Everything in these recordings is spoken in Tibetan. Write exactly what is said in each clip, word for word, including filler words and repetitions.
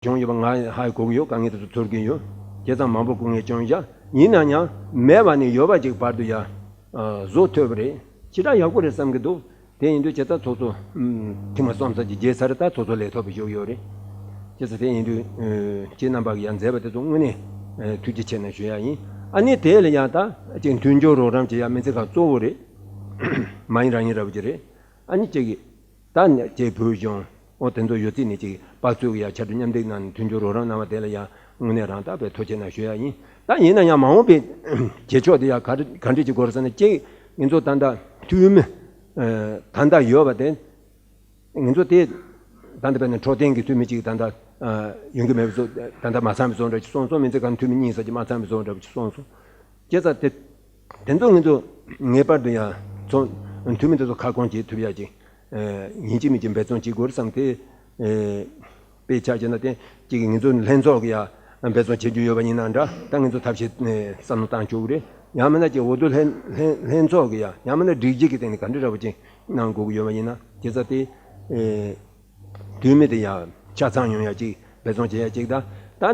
བྱུང་ཡོད་པ་ང་ཧ་གོ་གི་ཡོད། དཀའ་ངལ་དེ་ཚོ་ཚོར་གི་ཡོད། བྱས་ཙང་མང་པོ་སྐུ་ངལ་བྱུང་བཞག། ཡིན་ན་ཡང་མེད་པ་ནས་ཡོད་པ་ཅིག་བར་དུ་ཡ་བཟོ་ཐུབ་པ་རེད། ཞེ་དྲག་ཡག་པོ་རེད་བསམ་གི་འདུག། དེ་ཡིན་དུས་བྱས་ཙང་ཚོགས་གཙོ་ཐེངས་མ་གསུམ་ཙམ་གྱི་རྗེས་ཚར་ད་ཚོགས་གཙོ་ལས་ཐོག་པའི་བཞུགས་ཡོད་རེད། བྱས་ཙང་དེ་ཡིན་དུས་ཁྱེད་རྣམ་པ་གི་ཡ་མཛད་པ་དེ་ཚོ་དངོས་གནས་ཐུགས་རྗེ་ཆེ་གནང་ཞུ་ཡ་ཡིན། ཨ་ནི་དེ་ལ་ཡ་ད་ཅིག་མཐུན་སྦྱོར་རོགས་རམ་བྱེད་ཡ་སྨན་རྩིས་ཁང་གཙོ་བོ་རེད། མ་ཡིན་རང་ཡིན་འདྲ་བོ་ཅིག་རེད། ཨ་ནི་ཅིག་གི་ད་ནི་ཅིག་བོད་གཞུང་ཨོ་དེ་ཚོ་ཡོད་ཚད་ནས་ཅིག་དཔག་ཚོད་ཀྱི་ཡ་ཕྱར་གྲུ་མཉམ་འདེགས་གནང་ནས་མཐུན་སྦྱོར་རོགས་རམ་གནང་བ་དེ་ལ་ཡང་དངོས་གནས་རང་དག་པའི་ཐུགས་རྗེ་གནང་ཞུ་ཡ་ཡིན། ད་ཡིན་ན་ཡང་མ་འོངས་པའི་བྱེད་ཕྱོགས་དེ་ཡང་ག་རེ་ག་འདྲས་ཅིག་དགོས་རེད་ཟེར་ན། གཅིག་ང་ཚོ་ད་ལྟ་འཐུས་མི་ད་ལྟ་ཡོད་པ་དེ་ང་ཚོ་དེ་ད་ལྟ་བས་ན་འཕྲོད་བསྟེན་གྱི་འཐུས་མི་གཅིག་ད་ལྟ་ཡོང་གི་མེད་པ་བཟོ། ད་ལྟ་མ་ཚང་བའི་བཟོ་འདྲ་ཅིག་སོང་སོང་། སྨན་རྩིས་ཁང་འཐུས་མི་གཉིས་ཙམ་ཅིག་མ་ཚང་བའི་བཟོ་འདྲ་ཅིག་སོང་སོང་། བྱས་ཙང་དེ་དེ་ཚོ་ང་ཚོ་ངེས་པར་དུ་ཡང་ཚོ་འཐུས་མི་དེ་ཚོ་ཁ་སྐོང་བྱེད་ཐུབ་ཡ་ཅིག་ཡིན་གཅིག་མིན་གཅིག་འབད་བརྩོན་བྱེད་དགོས་བསམ་སྟེ། དཔེ་ཆ་བྱས་ན་དེ་གཅིག་ང་ཚོ་ལྷན་ཚོགས་ཀྱི་ཡ་འབད་བརྩོན་བྱེད་རྒྱུ་ཡོད་པ་ཡིན་ན་འདྲ། ད་ང་ཚོ་ཐབས་ཤེས་བསམ་བློ་བཏང་ཆོག་གི་རེད། ཡང་མིན་ན་གཅིག་འོས་བསྡུ་ལྷན་ལྷན་ལྷན་ཚོགས་ཀྱི་ཡ་ཡང་མིན་ན་སྒྲིག་གཞི་གི་སྟེང་ནས་ག་འདྲ་འདྲ་བོ་ཅིག་གནང་དགོས་ཀྱི་ཡོད་པ་ཡིན་ན། བྱས་ཙང་དེ་འཐུས་མི་དེ་ཡང་ཆ་ཚང་ཡོང་ཡ་ཅིག་འབད་བརྩོན་བྱེད་ཡ་ཅིག་དང་། ད་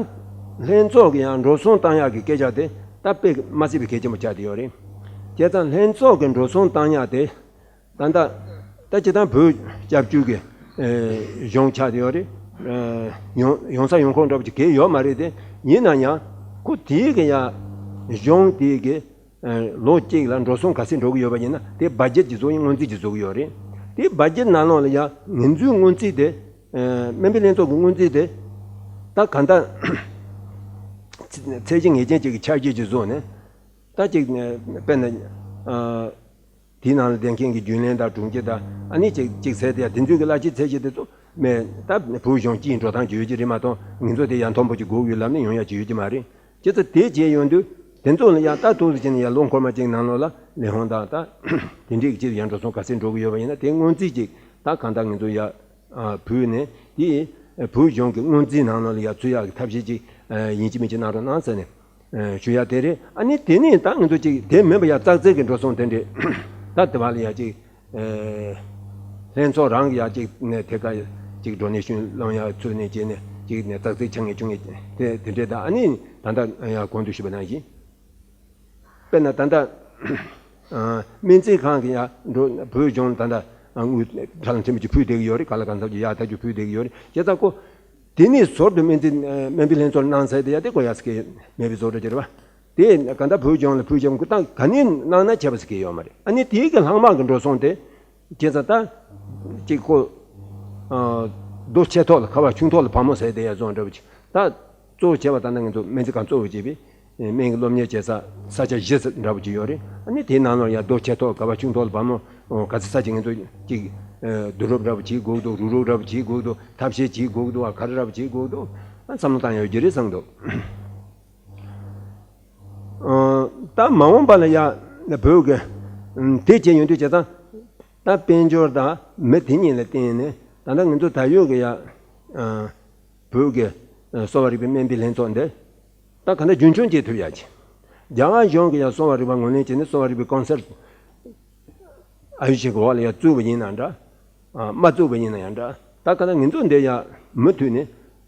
ལྷན་ཚོགས་ཀྱི་ཡང་འགྲོ་སོང་བཏང་ཡ་གི་སྐད་ཆ་དེ་ད་དཔེ་མ་སྲིད་པའི་གལ་ཆེན་པོ་ཆགས་བསྡད་ཡོད་རེད། བྱས་ཙང་ལྷན་ཚོགས་ཀྱི་འགྲོ་སོང་བཏང་ཡ་དེ་ད་ལྟ་ད་སྤྱིར་བཏང་བོད་སྐྱབས་བཅོལ་གྱི་གཞུང་ཆགས་བསྡད་ཡོད་རེད། ཡོང་ཡོང་ས་ཡོང་ཁུངས་འདྲ་པོ་ཅིག་གང་ཡང་ཡོད་མ་རེད་དེ། ཡིན་ན་ཡང་ཁོ་དེའི་གི་ཡ་གཞུང་དེའི་གི་ལོ་གཅིག་ལ་འགྲོ་སོང་ག་ཚད་འགྲོ་གི་ཡོད་པ་ཡིན་ན་དེ་བ་ཇེཊ་ཅིག་བཟོ་ཡིན། སྔོན་རྩིས་ཅིག་བཟོ་གི་ཡོད་རེད། དེ་བ་ཇེཊ་ནང་ལོགས་ལ་ཡ་ང་ཚོའི་སྔོན་རྩིས་དེ་སྨན་པའི་ལྷན་ཚོགས་ཀྱི་སྔོན་རྩིས་དེ་ད་གང་ལྟར་ཚད་གཞི་ངེས་ཅན་ཅིག་གི་ཆ་རྐྱེན་ཅིག་བཟོས་ནས། ད་ཅིག་དཔེར་ན་དེའི་ནང་ལ་བསྡད་མཁན་གྱི་རྒྱུན་ལས་དང་དྲུང་ཆེ་དང་ཨ་ནི་ཅིག་ཅིག་ཟེར་དེ་ཡ་དེ་ཚོའི་གི་གླ་ཆའི་ཚད་གཞི་དེ་ཚོ་མེད། ད་བོད་གཞུང་སྤྱིའི་འགྲོ་སྟངས་ཅིག་ཡོད་ཀྱི་རེད་མ་གཏོགས། ང་ཚོ་དེ་ཡ་མཐོན་པོ་ཅིག་དགོས་ཡོད་ལབ་ནས་ཡོང་ཡ་ཅིག་ཡོད་ཀྱི་མ་རེད། བྱས་ཙང་དེ་བྱས་ཡོང་དུས་དེ་ཚོ་ལ་ཡང་ལྟ་ཐུབ་ཟེར་བྱས་ནས་ཡང་ལོ་འཁོར་མ་གཅིག་ནང་ལོགས་ལ་ལས་ཁུངས་དང་ད་དེ་འདྲའི་ཅིག་ཡང་འགྲོ་སོང་ག་ཚད་འགྲོ་གི་ཡོད་པ་ཡིན་ན་དེ་སྔོན་རྩིས་ཅིག་ད་གང་ལྟར་ང་ཚོ་ཡ་ཕུལ་ནས་དེ་བོད་གཞུང་གི་སྔོན་རྩིས་ནང་ལོགས་ལ་ཡ་ཚུད་ཡག་གི་ཐབས་ཤེས་ཅིག་ཡིན་གཅིག་མིན་གཅིག་གནང་རོགས་གནང་ཟེར་ནས་ཞུ་ཡ་དེ་རེད། ཨ་ནི་དེ་ནས་ད་ང་ཚོ་ཅིག་དེ་མིན་པ་ཡ་ཙག་ཙིག་གི་འགྲོ་སོང་དེ་འདྲས་ད་དེ་བ་ལ་ཡ་ཅིག་ལྷན་ཚོགས་རང་གི་ཡ་གཅིག་ནས་ཐད་ཀ་གཅིག་ཌོ་ནེ་ཤན་སློང་ཡ་ཚུལ་ནས་བྱས་ནས་གཅིག་ནས་ཙག་ཙིག་ཆགས་ངེས་བྱུང་ངེས་དེ་དེ་འདྲས་དང་། ཨ་ནི་ད་ལྟ་ཡ་གོང་དུ་ཞུས་པ་ནང་བཞིན་དཔེར་ན་ད་ལྟ་སྨན་རྩིས་ཁང་གི་ཡ་འགྲོ་བོད་ལྗོངས་ད་ལྟ་དངུལ་དྲ་ལམ་ཆེན་པོ་ཅིག་ཕུལ་བསྡད་ཀྱི་ཡོད་རེད། ག་ལ་གང་འཚམ་ཅིག་ཡག་ཐག་ཆོད་ཕུལ་བསྡད་ཀྱི་ཡོད་རེད། བྱས་ཙང་ཁོ་དེ་ནས་ཟུར་དུ་སྨན་རྩིས་སྨན་པའི་ལྷན་ཚོགས་གནང་ཚད་དེ་ཡ་དེ་ཁོ་ཡ་སྐད་མེད་པའི་བཟོ་འདྲ་ཅིག་རེད་བ། དེ་གང་ལྟར་བོད་ལྗོངས་ལ་ཕུལ་ཀྱང་ད་ག་ནས་གནང་ན་ཁྱད་པར་ཟེར་གྱི་ཡོད་མ་རེད། ཨ་ནི་དེའི་གི་ལྷག་མ་གི་འགྲོ་སོང་དེ་བྱས་ཙང་ད་ཅིག་ཁོ་རྡོ་ཆེ་ཐོག་ལ་ཁ་བ་ཆུང་ཐོག་ལ་བ་མོ་ཟེར་དེ་ཡ་བཟོ་འདྲ་བོ་ཅིག་ད་གཙོ་བོ་བྱས་པ་ད་ལྟ་ང་ཚོ་སྨན་རྩིས་ཁང་གཙོ་བོ་བྱས་པའི་སྨན་གྱི་སློབ་གཉེར་བྱེད་ས་ས་ཆ་བཞི་ཙམ་འདྲ་བོ་ཅིག་ཡོད་རེད། ཨ་ནི་དེའི་ནང་ལ་ཡ་རྡོ་ཆེ་ཐོག་ཁ་བ་ཆུང་ཐོག་ལ་བ་མོ་ག་ཚོད་ས་ཅིག་ང་ཚོ་ཅིག་བསྡུ་རུབ་འདྲ་བོ་བྱེད་དགོས་འདུག་རུག་རུག་འདྲ་བོ་བྱེད་དགོས་འདུག་ཐབས་ཤེས་བྱེད་དགོས་འདུག་ག་རེ་འདྲ་བོ་བྱེད་དགོས་འདུག་ཨ་བསམ་བློ་བཏང་ཡ་ཡོད་ཀྱི་རེད་བསམ་འདུག་ཨ། ད་མ་འོངས་པ་ལ་ཡ་བོད་ཀྱི་ཨ་དེ་བྱས་ཡོང་དུས་བྱས་ཙང་ད་དཔལ་འབྱོར་དང་མི་དེ་གཉིས་ལ་བརྟེན་ནས་ད་ལྟ་ང་ཚོ་ད་ཡོད་ཀྱི་ཡ་ཨ་བོད་ཀྱི་ཨ་གསོ་བ་རིག་པའི་སྨན་པའི་ལྷན་ཚོགས་འདི་ད་ག་འདྲ་རྒྱུན་འཁྱོངས་བྱེད་ཐུབ་ཡ་ཅིག་རྒྱ་གར་གཞུང་གི་ཡ་གསོ་བ་རིག་པ་ངོས་ལེན་བྱས་ནས་གསོ་བ་རིག་པའི་ཀོན་སལ་ཨ་ཡུ་ཤི་གི་འོག་ལ་ཡ་བཙུགས་པ་ཡིན་ན་འདྲ། ཨ་མ་བཙུགས་པ་ཡིན་ན་ཡང་འདྲ། ད་ག་ན་ང་ཚོ་འདི་ཡ་མུ་མཐུད་ནས་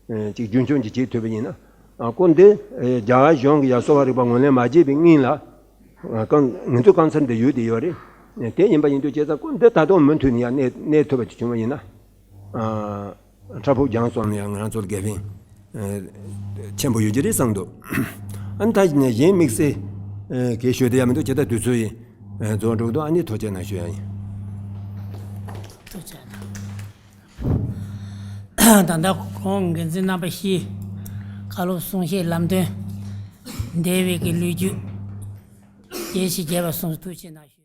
ཨ་ཅིག་རྒྱུན་འཁྱོངས་ཅིག་བྱེད་ཐུབ་པ་ཡིན་ན། ཨ་ཁོ་འདི་ཨ་རྒྱ་གར་གཞུང་གི་ཡ་གསོ་བ་རིག་པ་ངོས་ལེན་མ་བྱས་པའི་སྔོན་ལ་ཨ་ཀོན་ང་ཚོ་ཀོན་སལ་འདི་ཡོད་དེ་ཡོད་རེད། དེ་ཡིན་པ་ཡིན་དུས་བྱས་ཙང་ཁོ་འདི་ད་དུང་མུ་མཐུད་ནས་ཡ་གནས་གནས་ཐུབ་པ་ཅིག་བྱུང་བ་ཡིན་ན། ཨ་ཕྲ་ཕུག་རྒྱང་སོང་ནས་ཡང་ང་རང་ཚོར་དགེ་ཕན་ཨ་ཆེན་པོ་ཡོད་ཀྱི་རེད་བསམ་འདུག་ཨ་ནི་ད་གཞན་དམིགས་བསལ་ཨ་གལ་ཞུ་བསྡད་ཡ་མི་འདུག་བྱས་ཙང་དུས་ཚོད་ཡིན་ཨ་རྫོགས་འགྲོ་གི་འདུག་ཨ་ནི་ཐུགས་རྗེ་གནང་ཞུ་ཡ་ཡིན། ཐུགས་རྗེ་གནང་། ད་ལྟ་ཁོང་འགན་འཛིན་རྣམ་པ་བཞི་བཀའ་སློབ་གསུང་བཤད་ལམ་སྟོན་འདས་པའི་གི་ལོ་རྒྱུས་རྒྱས་ཤིང་རྒྱས་པ་གསུངས། ཐུགས་རྗེ་གནང་ཞུ།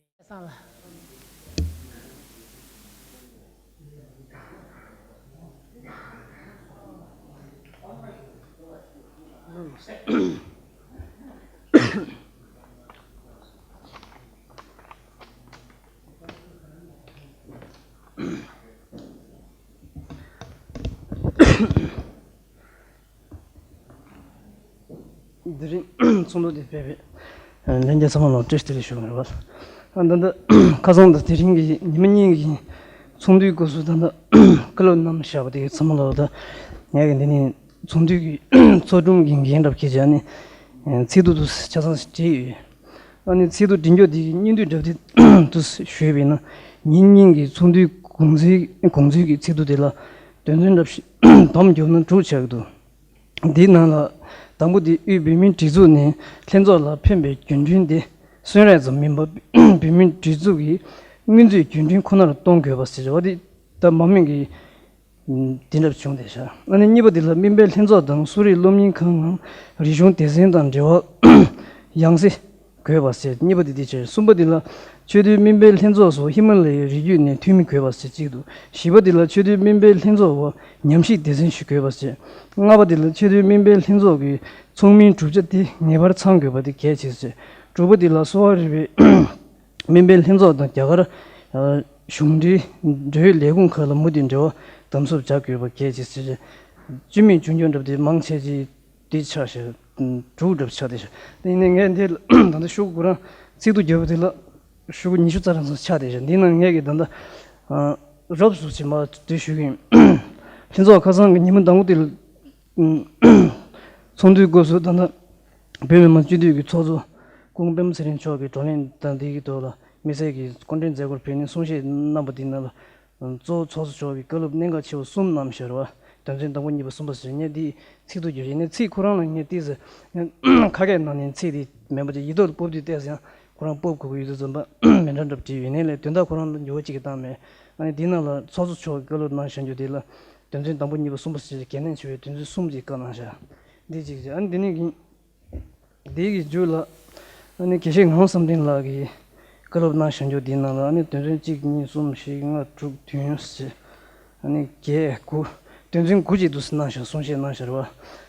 དེ་རིང་ཚོགས་འདུ་འདི་ཕེབས་པའི་ལྷན་རྒྱས་ཚང་མ་ལ་བཀྲ་ཤིས་བདེ་ལེགས་ཞུ་གི་ཡིན་པ། ད་ལྟ་ཁ་སང་དང་དེ་རིང་གི་ཉི་མ་གཉིས་ཀྱི་ཚོགས་འདུའི་སྐབས་སུ་ད་ལྟ་བཀའ་སློབ་གནང་བཞག་པ་དེ་ཚང་མ་ལ་ད་ངས་ཀྱི་འདི་ནས་ ཚོགས་འདུའི་གི་ཚོགས་དྲུང་གི་འགན་འདྲ་བ་ཁྱེད་ཀྱིས་ཨ་ནི་ཚིག་ཐོ་དུ་ཆ་ཚང་བྲིས་ཡོད། ཨ་ནི་ཚིག་ཐོ་འབྲི་རྒྱུ་དེ་གི་སྙིང་བསྡུས་འདྲ་བ་དེ་དུ་ཞུས་པས་ན། ཉིན་གཉིས་ཀྱི་ཚོགས་འདུའི་གོང་ཚུལ་གོང་ཚུལ་གྱི་ཚིག་ཐོ་དེ་ལ་དོན་ཚན་འདྲ་བ་ཞིག་སྡོམ་བརྒྱབ་ན་དྲུག་ཆགས་ཀྱི་འདུག་འདིའི་ནང་ལ་དང་པོ་དེ་དབུས་བོད་མིའི་སྒྲིག་འཛུགས་ནས་ལྷན་ཚོགས་ལ་ཕན་པའི་བརྒྱུད་འཕྲིན་དེ་གསོན་རས་ཙམ་མིན་པར་བོད་མིའི་སྒྲིག་འཛུགས་ཀྱི་དངོས་འཛིན་བརྒྱུད་འཕྲིན་ཁོ་ནར་གཏོང་དགོས་པ་ཟེར་བ་དེ་ད་མང་མོས་ཀྱི་དེ་འདྲ་བྱུང་བསྡད་ཤག་ཨ་ནི་གཉིས་པ་དེ་ལ་སྨན་པའི་ལྷན་ཚོགས་དང་གསོ་རིག་སློབ་གཉེར་ཁང་ངམ་རིག་གཞུང་སྡེ་ཚན་དང་འབྲེལ་བ་ཡང་སེ་དགོས་པ་ཟེར། གཉིས་པ་དེ་དེ་བྱས། གསུམ་པ་དེ་ལ་ཆོས་དད་སྨན་པའི་ལྷན་ཚོགས་སོགས་ཧི་མ་ལ་ཡའི་རི་རྒྱུད་ནས་འཐུས་མི་དགོས་པ་ཟེར་གཅིག་འདུག་བཞི་པ་དེ་ལ་ཆོས་དད་སྨན་པའི་ལྷན་ཚོགས་འོག་ཉམས་ཞིབ་སྡེ་ཚན་ཞིག་དགོས་པ་ཟེར། ལྔ་པ་དེ་ལ་ཆོས་དད་སྨན་པའི་ལྷན་ཚོགས་ཀྱི་ཚོགས་མིའི་གྲུབ་ཆ་དེ་ངེས་པར་ཚང་དགོས་པ་དེ་གལ་ཆེ་ཟེར། དྲུག་པ་དེ་ལ་གསོ་བ་རིག་པའི་སྨན་པའི་ལྷན་ཚོགས་དང་རྒྱ་གར་གཞུང་འབྲེལ་འབྲེལ་ཡོད་ལས་ཁུངས་ཁག་ལ་མུ་མཐུད་འབྲེལ་བ་དམ་ཟབ་བྱ་དགོས་པ་གལ་ཆེ་ཟེར། སྤྱི་མིང་བྱུང་རྒྱུ་འདྲ་པོ་དེ་མང་ཆེ་ཅིག་དེ་ཆགས་ཤག་དྲུག་འདྲ་པོ་ཆགས་བསྡད་ཤག་དེ་ཡིན་ནའི་ངས་འདི་ད་ལྟ་ཤོག་བུ་ཁོ་རང་ཚིག་ཐོ་བརྒྱབ་པ་དེ་ལ་ཤོག་བུ་ཉི་ཤུ་རྩ་གྲངས་ཙམ་ཆགས་བསྡད་ཤག་འདི་ནང་ངས་ཀྱི་ད་ལྟ་རོབ་ཙམ་ཅིག་མར་འདི་ཞུ་གི་ཡིན། ལྷན་ཚོགས་ཁ་སང་གི་ཉིན་མོ་ཟླ་ངོ་དེ་ལ་ཚོགས་འདུའི་སྐབས་སུ་ད་ལྟ་བོད་མི་མང་སྤྱི་འཐུས་ཀྱི་ཚོགས་གཙོ་སྐུ་ངོ་པད་མ་ཚེ་རིང་མཆོག་གིས་བགྲོ་གླེང་དང་འདི་གི་ཐོག་ལ་དམིགས་བསལ་གྱི་སྐུ་མགྲོན་མཛད་སྒོར་ཕེབས་ནས་གསུང་བཤད་གནང་པ་འདི་ནང་ལ། གཙོ་བོ་ཚོགས་གཙོ་མཆོག་གིས་བཀའ་སློབ་གནད་འགག་ཆེ་བ་གསུམ་གནང་བཞག་རེད་བ། དོན་ཚན་དང་པོ་གཉིས་པ་གསུམ་པ་ཟེར་ངས་འདི་ཚིག་ཐོ་བརྒྱབ་ཡིན་ནའི་ཚིག་ཁོ་རང་ལ་ངས་ཏོག་ཙམ་ཁ་སྐད་ནང་ནས་ཚིག་འདི་མེད་པ་ཅིག་ཡིག་ཐོག་ལ་ཕབ་དུས་ཏོག་ཙམ་ཡང་ཁོ་རང་ཕབ་དགོས་ཀྱི་ཡོད་དུས་ཙམ་པ་མི་འདྲ་འདྲ་བྲིས་ཡིན་ནའི་ལས་དོན་དག་ཁོ་རང་ལ་འགྱུར་བ་གཅིག་ཀྱང་བཏང་མེད། ཨ་ནི་འདི་ནང་ལ་ཚོགས་གཙོ་མཆོག་གིས་བཀའ་སློབ་གནང་བཞག་རྒྱུ་དེ་ལ་དོན་ཚན་དང་པོ་གཉིས་པ་གསུམ་པ་ཟེར་གལ་གནད་ཆེ་བའི་དོན་ཚན་གསུམ་ཅིག་བཀའ་གནང་བཞག་འདི་གཅིག་བྱས། ཨ་ནི་འདི་ནས་གིན། འདི་གི་མཇུག་ལ། ཨ་ནི་དགེ་བཤེས་ངག་དབང་བསམ་གཏན་ལགས་ཀྱིས་བཀའ་སློབ་གནང་བཞག་རྒྱུ་འདིའི་ནང་ལ་ཨ་ནི་དོན་ཚན་གཅིག་གཉིས་གསུམ་བཞི་ལྔ་དྲུག་བདུན་ཟེར། ཨ་ནི་བརྒྱད་དགུ། དོན་ཚན་དགུ་ཅིག་འདུག་སེ་གནང་བཞག་གསུང་བཤད་གནང་བཞག་རེད་བ།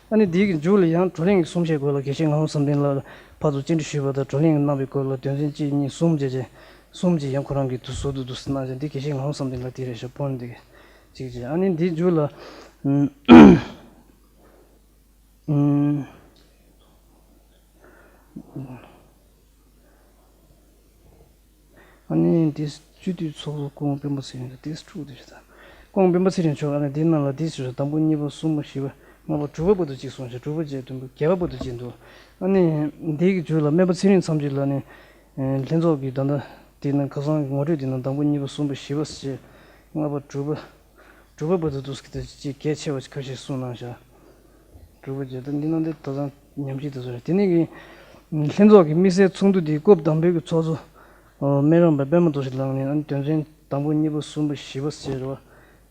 ཨ་ནི་འདི་གི་མཇུག་ལ་ཡང་བགྲོ་གླེང་གི་གསུང་བཤད་སྐོར་ལ་དགེ་བཤེས་ངག་དབང་བསམ་གཏན་ལགས་ལ་ཕར་ཚུར་བཅར་འདྲི་ཞུས་པ་དང་བགྲོ་གླེང་གནང་བའི་སྐོར་ལ་དོན་ཚན་གཅིག་གཉིས་གསུམ་བྱས་རྗེས་གསུམ་ཅིག་ཡང་ཁོ་རང་གིས་འདུག་ཟུར་དུ་འདུག་སེ་གནང་བཞག་འདི་དགེ་བཤེས་ངག་དབང་བསམ་གཏན་ལགས་འདི་རེད་ཤག་པོ་འདི་གཅིག་བྱས། ཨ་ནི་འདིའི་མཇུག་ལ། ཨ་ནི་འདི་སྤྱི་འཐུས་ཚོགས་གཙོ་སྐུ་ངོ་སྤེན་པ་ཚེ་རིང་དང་ཏེས་ཕྲུག་དེ་རེད། ད་སྐུ་ངོ་སྤེན་པ་ཚེ་རིང་མཆོག་ཨ་ནི་འདི་ནང་ལ་འདི་ཞུ་དང་པོ་གཉིས་པ་གསུམ་པ་བཞི་པ་ལྔ་པ་དྲུག་པ་བར་དུ་གཅིག་གསུངས་ཤག་དྲུག་པ་བཅས་བདུན་པ་བརྒྱད་པ་བར་དུ་གཅིག་འདུག་ཨ་ནི་འདི་གི་མཇུག་ལ་སྨན་པ་ཚེ་རིང་མཚམས་གཅིག་ལ་ནི་ལྷན་ཚོགས་ཀྱི་ད་ལྟ་དེ་ནང་ཁ་སང་གི་ངོ་སྤྲོད་དེ་ནང་དང་པོ་གཉིས་པ་གསུམ་པ་བཞི་པ་ཞེས་ལྔ་པ་དྲུག་པ། དྲུག་པ་བར་དུ་འདུག་སེ་ཅིག་གལ་ཆེ་བ་ཁ་ཤས་གསུངས་གནང་བཞག་དྲུག་པ་བརྒྱད་དང་འདི་ནང་དེ་ད་ལྟ་ཉམས་ཞིབ་དེ་ཚོ་རེད། དེ་ནས་ཀྱི་ལྷན་ཚོགས་ཀྱི་དམིགས་བསལ་ཚོགས་འདུ་དེའི་སྐབས་དང་པོའི་གི་ཚོགས་གཙོ་སྨན་རམས་པ་པད་མ་རྡོ་རྗེ་ལགས་ནས་ཨ་ནི་དོན་ཚན་དང་པོ་གཉིས་པ་གསུམ་པ་བཞི་པ་ཟེར་བ་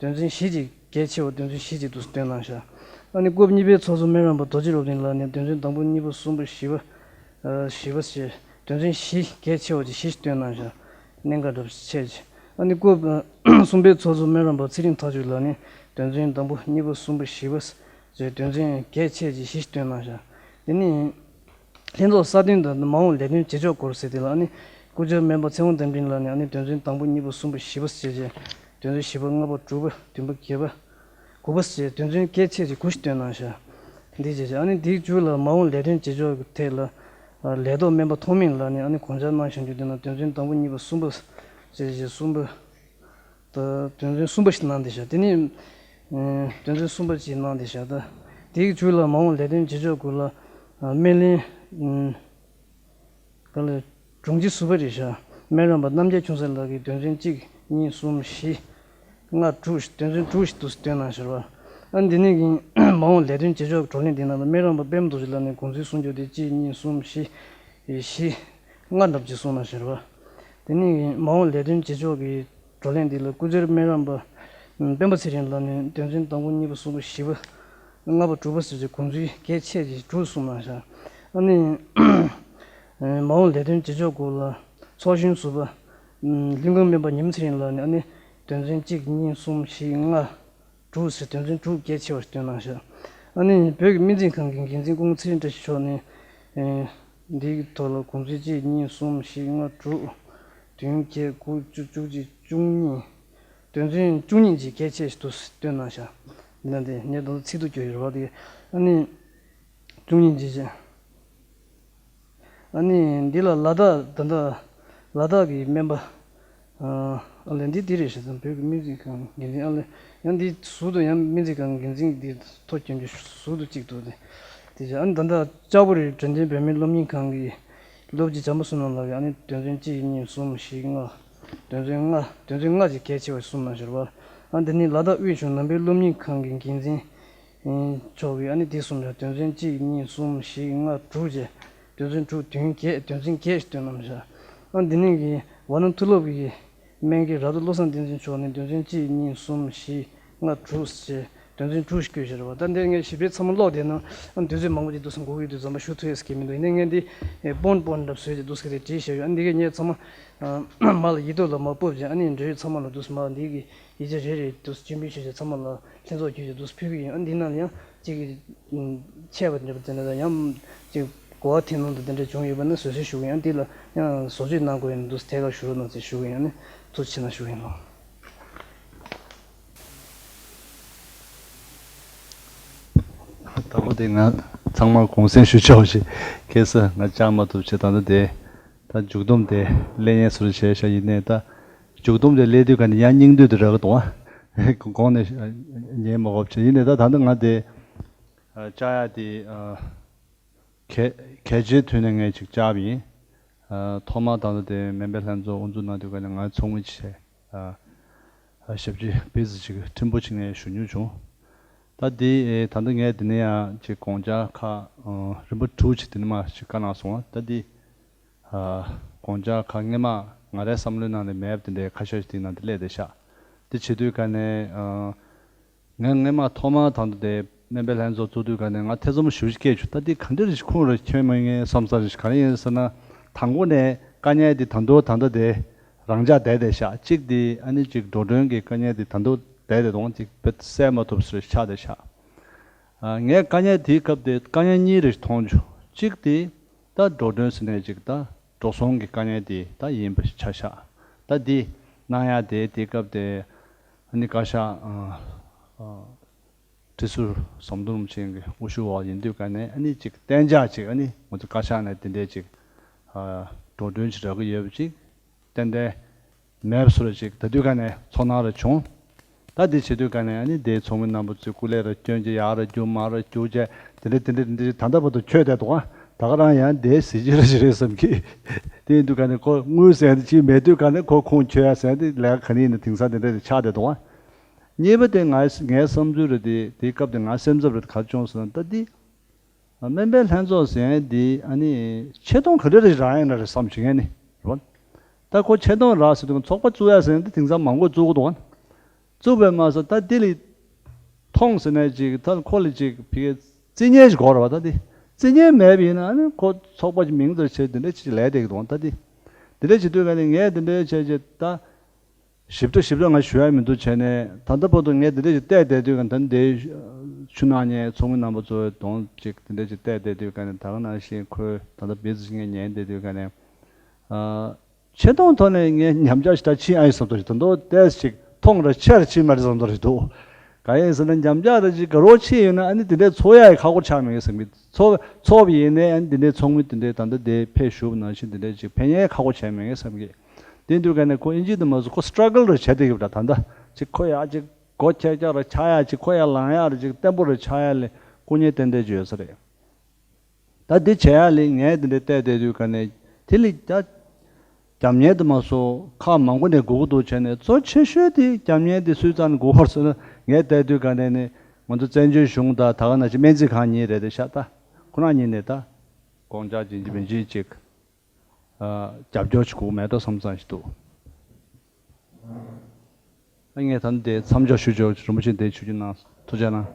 དོན་ཚན་བཞི་ཅིག་གལ་ཆེ་བ་དོན་ཚན་བཞི་ཅིག་འདུག་སེ་བཏོན་གནང་བཞག་ཨ་ནི་སྐབས་གཉིས་པའི་ཚོགས་གཙོ་སྨན་རམས་པ་རྡོ་རྗེ་སློབ་དཔོན་ལགས་ནས་དོན་ཚན་དང་པོ་གཉིས་པ་གསུམ་པ་བཞི་པ། བཞི་པ་ཞེས་དོན་ཚན་བཞི་གལ་ཆེ་བ་ཅིག་བཞི་ཞིག་བཏོན་གནང་བཞག་གནད་འགག་འདྲ་པོ་ཆེ་ཅིག་ཨ་ནི་སྐབས་གསུམ་པའི་ཚོགས་གཙོ་སྨན་རམས་པ་ཚེ་རིང་ཐག་ཆོད་ལགས་ནས་དོན་ཚན་དང་པོ་གཉིས་པ་གསུམ་པ་བཞི་པ་ཞེས་དོན་ཚན་གལ་ཆེ་ཅིག་བཞི་ཞིག་བཏོན་གནང་བཞག་དེ་ནི་ལྷན་ཚོགས་སྲ་བརྟན་དང་མ་འོངས་ལས་དོན་བྱེད་ཕྱོགས་སྐོར་ཟེར་དེ་ལ་ཨ་ནི་སྐུ་ཞབས་སྨན་པ་ཚེ་དབང་རྟ་མགྲིན་ལགས་ནས་ཨ་ནི་དོན་ཚན་དང་པོ་གཉིས་པ་གསུམ་པ་བཞི་པ་ཞེས་བྱས་དོན་ཚན་བཞི་པ་ལྔ་པ་དྲུག་པ་བདུན་པ་བརྒྱད་པ། དགུ་པ་ཟེར་དོན་ཚན་གལ་ཆེ་ཅིག་དགུ་ཞིག་བཏོན་གནང་བཞག་འདི་བྱས་བྱས་ཨ་ནི་འདིའི་མཇུག་ལ་མ་འོངས་ལས་དོན་བྱེད་ཕྱོགས་ཀྱི་ཐད་ལ་ལས་ཐོག་སྨན་པ་ཐོགས་མེད་ལགས་ནས་ཨ་ནི་དགོངས་འཆར་གནང་བཞག་རྒྱུ་དེ་ནང་དོན་ཚན་དང་པོ་གཉིས་པ་གསུམ་པ་ཟེར་བྱས་གསུམ་པ་ད་དོན་ཚན་གསུམ་པ་ཞིག་གནང་བསྡད་བཞག་དེ་ནས་དོན་ཚན་གསུམ་པ་ཅིག་གནང་བསྡད་བཞག་ད་འདིའི་མཇུག་ལ་མ་འོངས་ལས་དོན་བྱེད་ཕྱོགས་སྐོར་ལ་སྨན་ལན། ག་ལེར་དྲུང་ཆེ་ཟུར་པ་རེད་ཤག་སྨན་རམས་པ་རྣམ་རྒྱལ་ཆུང་ས་ལགས་ཀྱིས་དོན་ཚན་གཅིག་གཉིས་གསུམ་བཞི་ལྔ་དྲུག་དོན་ཚན་དྲུག་ཞིག་འདུག་སེ་བཏོན་གནང་བཞག་རེད་བ། ཨ་འདི་ནས་ཀྱི་མ་འོངས་ལས་དོན་བྱེད་ཕྱོགས་ཀྱི་བགྲོ་གླེང་འདི་ནང་ལ་སྨན་རམས་པ་པད་མ་རྡོ་རྗེ་ལགས་ནས་དགོངས་ཚུལ་གསུང་རྒྱུ་དེ་གཅིག་གཉིས་གསུམ་བཞི་བཞི་ལྔ་འདྲ་པོ་ཅིག་གསུངས་གནང་བཞག་རེད་བ། དེ་ནས་ཀྱི་མ་འོངས་ལས་དོན་བྱེད་ཕྱོགས་ཀྱི་བགྲོ་གླེང་འདི་ལ་སྐུ་ཞབས་སྨན་རམས་པ་སྤེན་པ་ཚེ་རིང་ལགས་ནས་དོན་ཚན་དང་པོ་གཉིས་པ་གསུམ་པ་བཞི་པ་ལྔ་པ་དྲུག་པ་ཟེར་གྱི་དགོངས་ཚུལ་གལ་ཆེ་ཅིག་དྲུག་གསུངས་གནང་བཞག་ཨ་ནི། མ་འོངས་ལས་དོན་བྱེད་ཕྱོགས་སྐོར་ལ་ཚོགས་གཞོན་ཟུར་པ་ལྷན་ཁང་སྨན་པ་ཉི་མ་ཚེ་རིང་ལགས་ནས་ཨ་ནི་དོན་ཚན་གཅིག་གཉིས་གསུམ་བཞི་ལྔ་དྲུག་ཟེར་དོན་ཚན་དྲུག་གལ་ཆེ་བ་ཞིག་བཏོན་གནང་བཞག་ཨ་ནི་བོད་ཀྱི་སྨན་རྩིས་ཁང་གི་འགན་འཛིན་སྐུ་ངོ་ཚེ་རིང་བཀྲ་ཤིས་མཆོག་ནས་འདིའི་ཐོག་ལ་དགོངས་ཚུལ་གཅིག་གཉིས་གསུམ་བཞི་ལྔ་དྲུག་བདུན་བརྒྱད་དགུ་བཅུ་བཅུ་གཅིག་བཅུ་གཉིས་དོན་ཚན་བཅུ་གཉིས་ཀྱི་གལ་ཆེ་ཞིག་ཏུ་བཏོན་གནང་བཞག་འདི་ན་འདི་ངས་ད་ཚིག་ཐོ་བཀོད་ཡོད་རེད་བ། དེ་ཨ་ནི། བཅུ་གཉིས་ཀྱི་ཆེད། ཨ་ནི་འདི་ལ་ལ་དྭགས་ད་ལྟ་ལ་དྭགས་ཀྱི་སྨན་པ། ཨ་ལས་འདི་འདི་རེད་ཞེས་དང་བོད་ཀྱི་སྨན་རྩིས་ཁང་འགན་འཛིན་ཨ་ལས་ ཡང་འདི་ཟུར་དུ་ཡང་སྨན་རྩིས་ཁང་འགན་འཛིན་གྱི་ཐོ་སྐྱོན་རྒྱུ་ཟུར་དུ་གཅིག་འདུག་སྟེ། དེ་བཞིན་ཨ་ནི་ད་ལྟ་ལྕགས་པོ་རི་དྲན་རྟེན་བོད་མིའི་སློབ་གཉེར་ཁང་གི་སློབ་སྤྱི་བྱམས་པ་བསོད་ནམས་ལགས་ཀྱིས་ཨ་ནི་དོན་ཚན་གཅིག་གཉིས་གསུམ་བཞི་ལྔ། དོན་ཚན་ལྔ། དོན་ཚན་ལྔ་ཅིག་གལ་ཆེ་བ་གསུམ་གནང་ཞེས་པ། ཨ་འདི་ནི་ལ་དྭགས་དབུས་གཞུང་ནང་པའི་སློབ་གཉེར་ཁང་གི་འགན་འཛིན་མཆོག་གིས་ཨ་ནི་དེ་གསུམ་ཡང་དོན་ཚན་གཅིག་གཉིས་གསུམ་བཞི་ལྔ་དྲུག་བཅས་དོན་ཚན་དྲུག་དོན་བརྒྱད། དོན་ཚན་བརྒྱད་ཞིག་བཏོན་གནང་བཞག་ཨ་འདི་ནི་གི་ཝཱ་ནང་མཐོ་སློབ་ཀྱི་སྨན་རྒན་རབ་ཏུ་བློ་བཟང་བསྟན་འཛིན་མཆོག་ནས་དོན་ཚན་གཅིག་གཉིས་གསུམ་བཞི་ལྔ་དྲུག་བཅས་དོན་ཚན་དྲུག་ཞིག་བཀོད་བཞག་རེད་བ། ད་འདིར་ངས་ཞིབ་ཕྲའི་ཚང་མ་ཀློག་བསྡད་ན་ཨ་དུས་ཚོད་མང་པོ་ཅིག་འདུག་སེ་འགོར་གྱི་འདུག་ཟམ་པ་ཞུ་ཐུབ་ཡས་ཀྱི་མི་འདུག་ཡིན་ནའི་ངས་འདི་པོན་པོན་འདྲ་བཟོས་ཏེ་འདུག་སེ་དེ་བྲིས་བཞག་ཡོད། ཨ་འདི་གས་ངས་ཚང་མ་མར་ལ་ཡིག་ཐོག་ལ་མར་ཕབ་བྱས། ཨ་ནི་འབྲེལ་ཡོད་ཚང་མ་ལ་འདུག་སེ་མར་འདི་གི་ཡིག་ཆ་རེ་རེ་འདུག་སེ་སྤྱན་འབུལ་ཞུས་བྱས་ཚང་མ་ལ་ལྷན་ཚོགས་བརྒྱུད་བྱས་འདུག་སེ་ཕུལ་གྱི་ཡིན། ཨ་འདི་ནང་ལ་ཡང་གཅིག་གི་ཆད་པ་འདྲ་པོ་དེ་འདྲ་དང་ཡང་གཅིག་གོ་བ་ཐེབས་སྣང་དང་དེ་འདྲ་བྱུང་ཡོད་པ་ན་བཟོད་གསོལ་ཞུ་གི་ཡིན། ཨ་འདི་ལ་ཡང་བཟོ་བཅོས་གནང་དགོས་ཡིན་འདུག་སེ་ཐད་ཀར་ཞུ་རོགས་གནང་ཟེར་ཞུ་གི་ཡིན། ཨ་ནི་ཐུགས་རྗེ་ཆེ་གནང་ཞུ་གི་ཡིན་ལགས། དང་པོ་དེ་ང་ཚང་མ་གུང་སེང་ཞུ་ཆོག་ཞེས། ཁ་སང་ང་བཅར་མ་ཐུབ་བྱས། ད་ལྟ་དེ་ད་མཇུག་སྡོམ་དེ་སླེབས་ཡས་བཟོ་འདྲ་བྱས་ཤག་ཡིན་ནའི་ད་མཇུག་སྡོམ་དེ་སླེབས་དུས་ག་ནས་ཡང་སྙིང་འདོད་དེ་རག་གི་འདུག་ཨ། གོང་ནས་ཉན་མ་དགོས་བྱས། ཡིན་ནའི་ད་ད་ལྟ་ང་དེ་བཅར་ཡ་དེ་གལ་གལ་ཆེའི་དུས་ནས་ངས་ཅིག་བཅར་བ་ཡིན། ཐོག་མར་ད་ལྟ་དེ་སྨན་པའི་ལྷན་ཚོགས་དབུ་འཛུགས་གནང་དུས་ག་ནས་ང་ཚོགས་མི་བྱས། ཞབས་ཕྱི་བི་ཟི་ཅིག་ཕྲན་བུ་ཅིག་ངས་ཞུ་མྱོང་བྱུང་། ད་འདི་ད་ལྟ་ངས་འདི་ནས་ཡང་ཅིག་དགོངས་འཆར་ཁག་རིམ་པ་དྲུག་ཅིག་འདི་ནས་མར་ཅིག་བཀའ་གནང་སོང་། ད་འདི་དགོངས་འཆར་ཁག་སྔས་མ་ང་རའི་བསམ་བློའི་ནང་ནས་མེད་པ་དེ་འདྲའི་ཁ་ཤས་ཤིག་འདི་ནང་དུ་སླེབས་བསྡད་ཤག་འདི་བྱེད་དུས་ག་ནས་ང་སྔས་མ་ཐོག་མར་ད་ལྟ་དེ་སྨན་པའི་ལྷན་ཚོགས་བཙུགས་དུས་ག་ནས་ང་ཐེ་ཚོམ་ཞེ་པོ་ཅིག་སྐྱེས་བྱུང་། ད་འདི་ག་འདྲ་རེ་ཞིག་ཁུངས་རེ་འཁྱོལ་མ་ཡིན་བསམ་ས་རེ་ཞིག་ག་རེ་ཡིན་ཟེར་ན། དང་པོ་ནས་དཀའ་ངལ་འདི་ད་དུང་ད་ལྟ་དེ་རང་འཇགས་བསྡད་བསྡད་ཤག་གཅིག་དེ་ཨ་ནི་གཅིག་འགྲོ་གྲོན་གྱི་དཀའ་ངལ་དེ་ད་དུང་བསྡད་བསྡད་འདུག་གཅིག་དཔེ་སེལ་མ་ཐུབ་ས་རེ་ཆགས་བསྡད་ཤག་ཨ། ངས་དཀའ་ངལ་དེའི་སྐབས་དེ་དཀའ་ངལ་གཉིས་རེ་མཐོང་བྱུང་། གཅིག་དེ་ད་འགྲོ་གྲོན་ཟེར་ནས་ཅིག་ད་འགྲོ་སོང་གི་དཀའ་ངལ་དེ་ད་ཡིན་པ་ཆ་བཞག་ད་འདི་གནང་ཡ་དེ་དེའི་སྐབས་དེ་ཨ་ནི་བཀའ་ཤག་ཨ་ཨ་ཁྲི་ཟུར་ཟམ་གདོང་རིན་པོ་ཆེ་གི་དབུ་བཞུགས་འོག་ཡིན་དུས་ག་ནས་ཨ་ནི་ཅིག་གཏན་འཇགས་ཅིག་ཨ་ནི་ང་ཚོ་བཀའ་ཤག་ནས་དེ་འདྲའི་ཅིག་ཨ་འགྲོ་གྲོན་ཅིག་རག་གི་ཡོད་པ་ཅིག་ཏན་ཏན་མེད་པ་བཟོ་འདྲ་ཅིག་ད་དུས་ག་ནས་ཚོར་སྣང་རེ་བྱུང་། ད་འདི་བྱེད་དུས་ག་ནས་ཨ་ནི་དེའི་ཚོགས་མི་རྣམ་པ་ཚོས་སྐུ་ལས་རེ་བསྐྱོན་བྱས་ཡར་རེ་རྒྱུག་མར་རེ་རྒྱུག་བྱས་དེ་འདྲ་དེ་འདྲ་དེ་འདྲ་ད་ལྟ་བར་དུ་འཁྱོལ་བསྡད་འདུག་ཨ། ད་ག་རང་ཡང་དེའི་གཟི་བརྗིད་རེ་ཞིག་རེད་བསམ་གི། དེ་ཡིན་དུས་ག་ནས་ཁོ་དངུལ་ཟེར་ཡ་དེ་ཅིག་མེད་དུས་ག་ནས་ཁོ་ཁུངས་འཁྱོལ་ཡ་ཟེར་ཡ་དེ་ལས་ཀ་ག་ནས་ཡིན་ན་དེང་སང་དེ་འདྲ་དེ་ཆགས་བསྡད་འདུག་ཨ། གཉིས་པ་དེ་ང་ངའི་བསམ་ཚུལ་རེད་དེ། དེའི་སྐབས་དེ་ང་སེམས་འཚབ་རེད་ག་རེ་བྱུང་ཟེར་ན། ད་འདི་སྨན་པའི་ལྷན་ཚོགས་ཟེར་ཡ་འདི་ཨ་ནི་ཆེ་མཐོང་ག་འདྲ་རེ་རག་ཡོད་ན་རེད་བསམ་བྱེད་མཁན་ནི་རེད་བ། ད་ཁོ་ཆེ་མཐོང་རག་ཟེར་དུས་ཚོགས་པ་བཙུགས་ཡ་ཟེར་ཡ་འདི་དེང་སང་མང་པོ་བཙུགས་གི་འདུག་བ། བཙུགས་པས་མ་ཟད་ད་འདི་ལ་མཐོང་ཟེར་ནས་ཅིག་ད་ཁོ་ལ་ཅིག་ཕ་གིའི་བརྩི་མཉེས་ཅིག་དགོས་རེད་བ། ད་འདི་བརྩི་མཉེས་མེད་པ་ཡིན་ན་ཨ་ནི་ཁོ་ཚོགས་པ་ཅིག་མིང་ཙམ་བྱས་འདི་འདྲ་ཅིག་ལས་བསྡད་ཀྱི་འདུག་བ། ད་འདི་འདི་འདྲ་བྱེད་དུས་ག་ནས་ངས་འདི་འདྲ་བྱས་བྱས་ད། ཞིབ་ཕྲ་ཞིབ་ཕྲ་ང་ཞུ་ཡ་མི་འདུག་བྱས་ནས་ད་ལྟ་བར་དུ་ངས་འདི་འདྲ་ཞིག་བལྟས་བསྡད་དུས་ག་ད་འདི་ཆུ་ནག་ཉལ་ཚོགས་མི་རྣམ་པ་ཚོའི་གདོང་ཅིག་འདི་འདྲ་ཞིག་བལྟས་བསྡད་དུས་ག་ནས་ད་ག་ནང་བཞིན་ཁོའི་ད་ལྟ་བི་ཛི་ཞིག་ངས་ཉན་བསྡད་དུས་ག་ནས་ཨ། ཆེ་མཐོང་ཐོག་ནས་ངས་ཉམས་ཆག་ཞིག་ད་ཕྱིན་ཨ་ཡིན་བསམ་ཐོག་ཞིག་ད་མདོ་ཏོག་ཙམ་ཅིག་མཐོང་ར་ཆེ་ར་ཕྱིན་མ་རེད་བསམ་ཐོག་ཞིག་འདུག་གང་ཡིན་ཟེར་ན་ཉམས་ཆག་ར་ཅིག་དགའ་རོགས་ཕྱིན་ཡོད་ན་ཨ་ནི་འདི་འདྲའི་ཚོགས་ཡ་ཡི་ཁག་པོ་ཆགས་མེད་ངས་བསམ་གི། ཚོགས་ཚོགས་པ་ཡིན་ནའི་ཨ་ནི་འདི་འདྲའི་ཚོགས་མི་འདི་འདྲའི་ད་ལྟ་འདི་ཕེབས་བཞུགས་པ་ནང་བཞིན་འདི་འདྲའི་ཅིག་ཕན་ཡ་ཁག་པོ་ཆགས་མེད་ངས་བསམ་གི། དེ་དུས་ག་ནས་ཁོ་ཨིན་ཇི་དུ་མ་སུ་ཁོ་སི་ཊྲ་གལ་རེ་བྱས་བསྡད་ཡོད་པ་འདྲ། ད་ལྟ་ཅིག་ཁོ་ཡག་ཅིག་སྒོ་ཁྱེར་རྒྱག་རེ་ཆགས་ཡག་ཅིག་ཁོ་ཡག་ལངས་ཡག་རེ་ཅིག་བརྟན་པོ་རེ་ཆགས་ཡག་ལས་སྐུ་ངལ་ཏན་ཏན་ཅིག་ཡོད་ས་རེད། ད་འདི་བྱས་ཡག་ལས་ངས་འདི་འདྲ་བལྟས་བསྡད་དུས་ག་ནས་དེ་ལས་རྒྱ་རྒྱབ་གཉེར་དུ་མ་སོ་ཁག་མང་པོ་ནས་སྒུག་གི་འདུག་བྱས་ནས་གཙོ་ཆེ་ཤོས་དེ་རྒྱབ་གཉེར་དེ་སུས་རྩ་ནས་སྒུག་པར་སོང་ན་ངས་བལྟས་དུས་ག་ནས་ནི་ང་ཚོ་བཙན་བྱོལ་གཞུང་དང་ད་ག་ནང་བཞིན་སྨན་རྩིས་ཁང་གཉིས་རེད་དེ་ཤག་ད་ཁོ་རང་གཉིས་ནས་ད་དགོངས་འཆར་ཇི་འཇི་མིན་ཇི་ཅིག་རྒྱབ་སྐྱོར་ཞིག་དགོས་མེད་འགྲོ་བསམ་བསམ་ཞིག་འདུག་ཨ་ངས་ད་ནི་དེ་མཚམས་འཇོག་ཞུ་ཆོག་རིན་པོ་ཆེ་དེ་ཞུ་རྒྱུ་གནང་། ཐུགས་རྗེ་གནང་།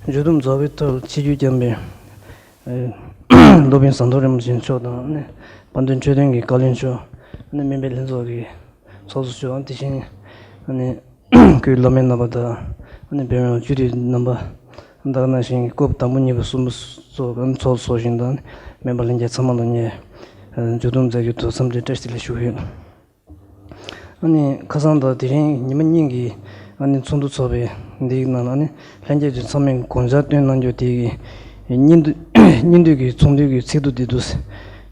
མཇུག་བསྡོམས་རྫོགས་པའི་ཐོག་ཆིབས་བསྒྱུར་བསྐྱངས་པའི་སློབ་དཔོན་ཟམ་གདོང་རིན་པོ་ཆེ་མཆོག་དང་ནི་དཔལ་ལྡན་འཕྲོད་བསྟེན་གྱི་བཀའ་བློན་མཆོག་ནི་སྨན་པའི་ལྷན་ཚོགས་ཀྱི་ཚོགས་གཙོ་མཆོག་དེ་བཞིན་ནི་སྐུའི་སློབ་མའི་རྣམ་པ་དང་ནི་བོད་མི་མང་སྤྱི་འཐུས་རྣམ་པ་ད་ག་ནང་བཞིན་སྐབས་དང་པོ་གཉིས་པ་གསུམ་པ་སོགས་ཚོགས་ཚོགས་བཞིན་དང་སྨན་པ་ལྷན་རྒྱས་ཚང་མ་ལ་ངས་མཇུག་བསྡོམས་མཛད་རྒྱུ་དང་འཚམས་འདྲི་བཀྲ་ཤིས་བདེ་ལེགས་ཞུ་གི་ཡོད། ཨ་ནི་ཁ་སང་དང་དེ་རིང་ཉི་མ་གཉིས་ཀྱི་ཨ་ནི་ཚོགས་འདུ་ཚོགས་པའི་འདིའི་ནང་ལ་ཨ་ནི་ལྷན་རྒྱས་ཚོས་ཚང་མས་དགོངས་འཆར་བཏོན་གནང་རྒྱུ་དེ་གི་སྙིང་བསྡུས་ སྙིང་བསྡུས་ཀྱི་ཚོགས་འདུའི་གི་ཚིག་ཐོ་འདི་འདུག་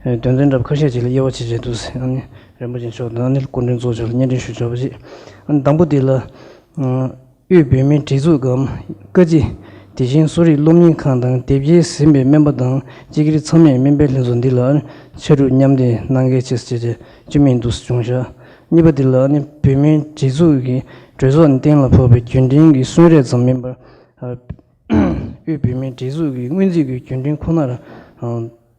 ཟེར། དོན་ཚན་འདྲ་པོ་ཁ་ཤས་ཅིག་ལ་དབྱེ་བ་ཕྱེ་བྱས་འདུག་ཟེར། ཨ་ནི་རིན་པོ་ཆེ་མཆོག་དང་ཨ་ནི་སྐུ་མགྲོན་ཚོགས་མཆོག་ལ་སྙན་སྒྲོན་ཞུ་ཆོག་པ་ཞིག། ཨ་ནི་དང་པོ་འདི་ལ། དབུས་བོད་མིའི་སྒྲིག་འཛུགས་སྒམ་བཀའ་སྤྱི། དེ་བཞིན་གསོ་རིག་སློབ་གཉེར་ཁང་དང་དེབ་སྐྱེལ་ཟིན་པའི་སྨན་པ་དང་སྤྱི་སྒེར་ཚང་མས་སྨན་པའི་ལྷན་ཚོགས་འདི་ལ་ཕྱར་གྲུ་མཉམ་འདེགས་གནང་གལ་ཆེ་ཞེས་བཅས་བཅོས་མིན་འདུག་བྱུང་བཞག། གཉིས་པ་འདི་ལ་ནི་བོད་མིའི་སྒྲིག་འཛུགས་ཀྱི་གྲོས་ཚོགས་ནས་གཏན་ལ་ཕབ་པའི་རྒྱུན་འབྲེལ་གྱི་གསུང་རས་ཙམ་མིན་པར། གཡུས་བོད་མིའི་སྒྲིག་འཛུགས་ཀྱི་སྔོན་རྩིས་ཀྱི་རྒྱུན་འབྲེལ་ཁོ་ནར་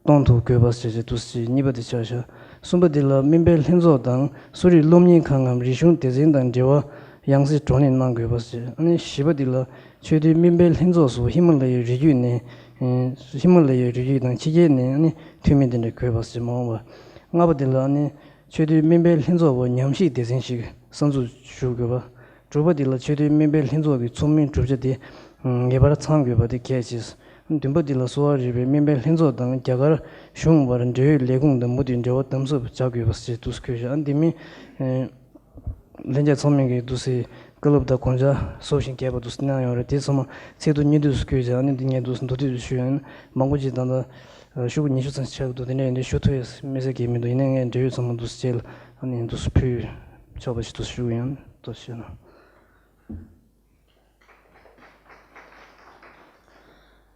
གཏོང་ཐུབ་དགོས་པ་ཞེས་བྱས་འདུག་ཟེར། གཉིས་པ་དེ་ཆགས་བཞག། གསུམ་པ་དེ་ལ་སྨན་པའི་ལྷན་ཚོགས་དང་གསོ་རིག་སློབ་གཉེར་ཁང་ངམ་རིག་གཞུང་སྡེ་ཚན་དང་འབྲེལ་བ་ཡང་སེ་བགྲོ་གླེང་གནང་དགོས་པ་ཞེས། ཨ་ནི་བཞི་པ་དེ་ལ་ཆེས་མཐོའི་སྨན་པའི་ལྷན་ཚོགས་སུ་ཧི་མ་ལ་ཡའི་རི་རྒྱུད་ནས། ཧི་མ་ལ་ཡའི་རི་རྒྱུད་དང་ཕྱི་རྒྱལ་ནས་ཨ་ནི་འཐུས་མི་དེ་འདྲ་དགོས་པ་ཞེས་མ་འོངས་པ། ལྔ་པ་དེ་ལ་ཨ་ནི་ཆེས་མཐོའི་སྨན་པའི་ལྷན་ཚོགས་པ་ཉམས་ཞིབ་སྡེ་ཚན་ཞིག་གསར་འཛུགས་ཞུ་དགོས་པ། དྲུག་པ་དེ་ལ་ཆེས་མཐོའི་སྨན་པའི་ལྷན་ཚོགས་ཀྱི་ཚོགས་མིའི་གྲུབ་ཆ་དེ་ངེས་པར་ཚང་དགོས་པ་དེ་གལ་ཆེ། བདུན་པ་དེ་ལ་གསོ་བ་རིག་པའི་སྨན་པའི་ལྷན་ཚོགས་དང་རྒྱ་གར་གཞུང་བར་འབྲེལ་ཡོད་ལས་ཁུངས་དང་མུ་མཐུད་འབྲེལ་བ་དམ་ཟབ་བྱ་དགོས་པ་ཞེས་འདུག་སེ་འཁོད་བཞག། ཨ་འདི་མིན། ལྷན་རྒྱས་ཚང་མས་ཀྱི་འདུག་སེ་བཀའ་སློབ་དང་དགོངས་འཆར་གསོལ་ཞིང་རྒྱས་པ་འདུག་སེ་གནང་ཡོད་རེད། དེ་ཚང་མ་ཚིག་ཐོ་གཉིས་འདུག་སེ་བཀོད་ཀྱང་ཨ་ནི་འདི་ངས་འདུག་སེ་མདོར་བསྡུས་སུ་ཞུ་ཡ་ཡིན། མང་པོ་ཅིག་ད་ལྟ་ཤོག་གུ་ཉི་ཤུ་ཙམ་ཞིག་ཆགས་ཀྱི་འདུག་དེ་འདྲ་ཡིན་དུས་ཞུ་ཐུབ་ཡས་མི་གསལ་གྱི་མི་འདུག་ཡིན་ན་ངས་འབྲེལ་ཡོད་ཚང་མ་འདུག་སེ་རྗེས་ལ་ཨ་ནི་འདུག་སེ་ཕུལ་ཆོག་པ་ཞིག་འདུག་སེ་ཞུ་གི་ཡིན། འདུག་སེ་ཞུ་ན།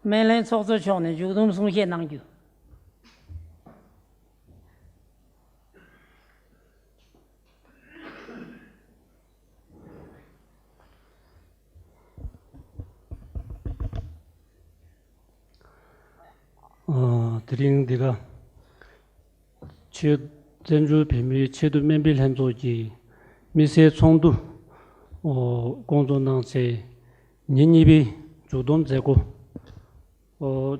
སྨན་ལྷན་ཚོགས་གཙོ་མཆོག་ནས་མཇུག་བསྡོམས་གསུང་བཤད་གནང་རྒྱུ། ཨ། དེ་རིང་འདི་ག་ཆེས་བཙན་བྱོལ་བོད་མིའི་ཆེས་མཐོའི་སྨན་པའི་ལྷན་ཚོགས་ཀྱི་དམིགས་བསལ་ཚོགས་འདུ། ཨོ། བསྐོང་ཚོགས་གནང་ཚེ་ཉིན་གཉིས་པའི་མཇུག་བསྡོམས་མཛད་སྒོ། ཨོ།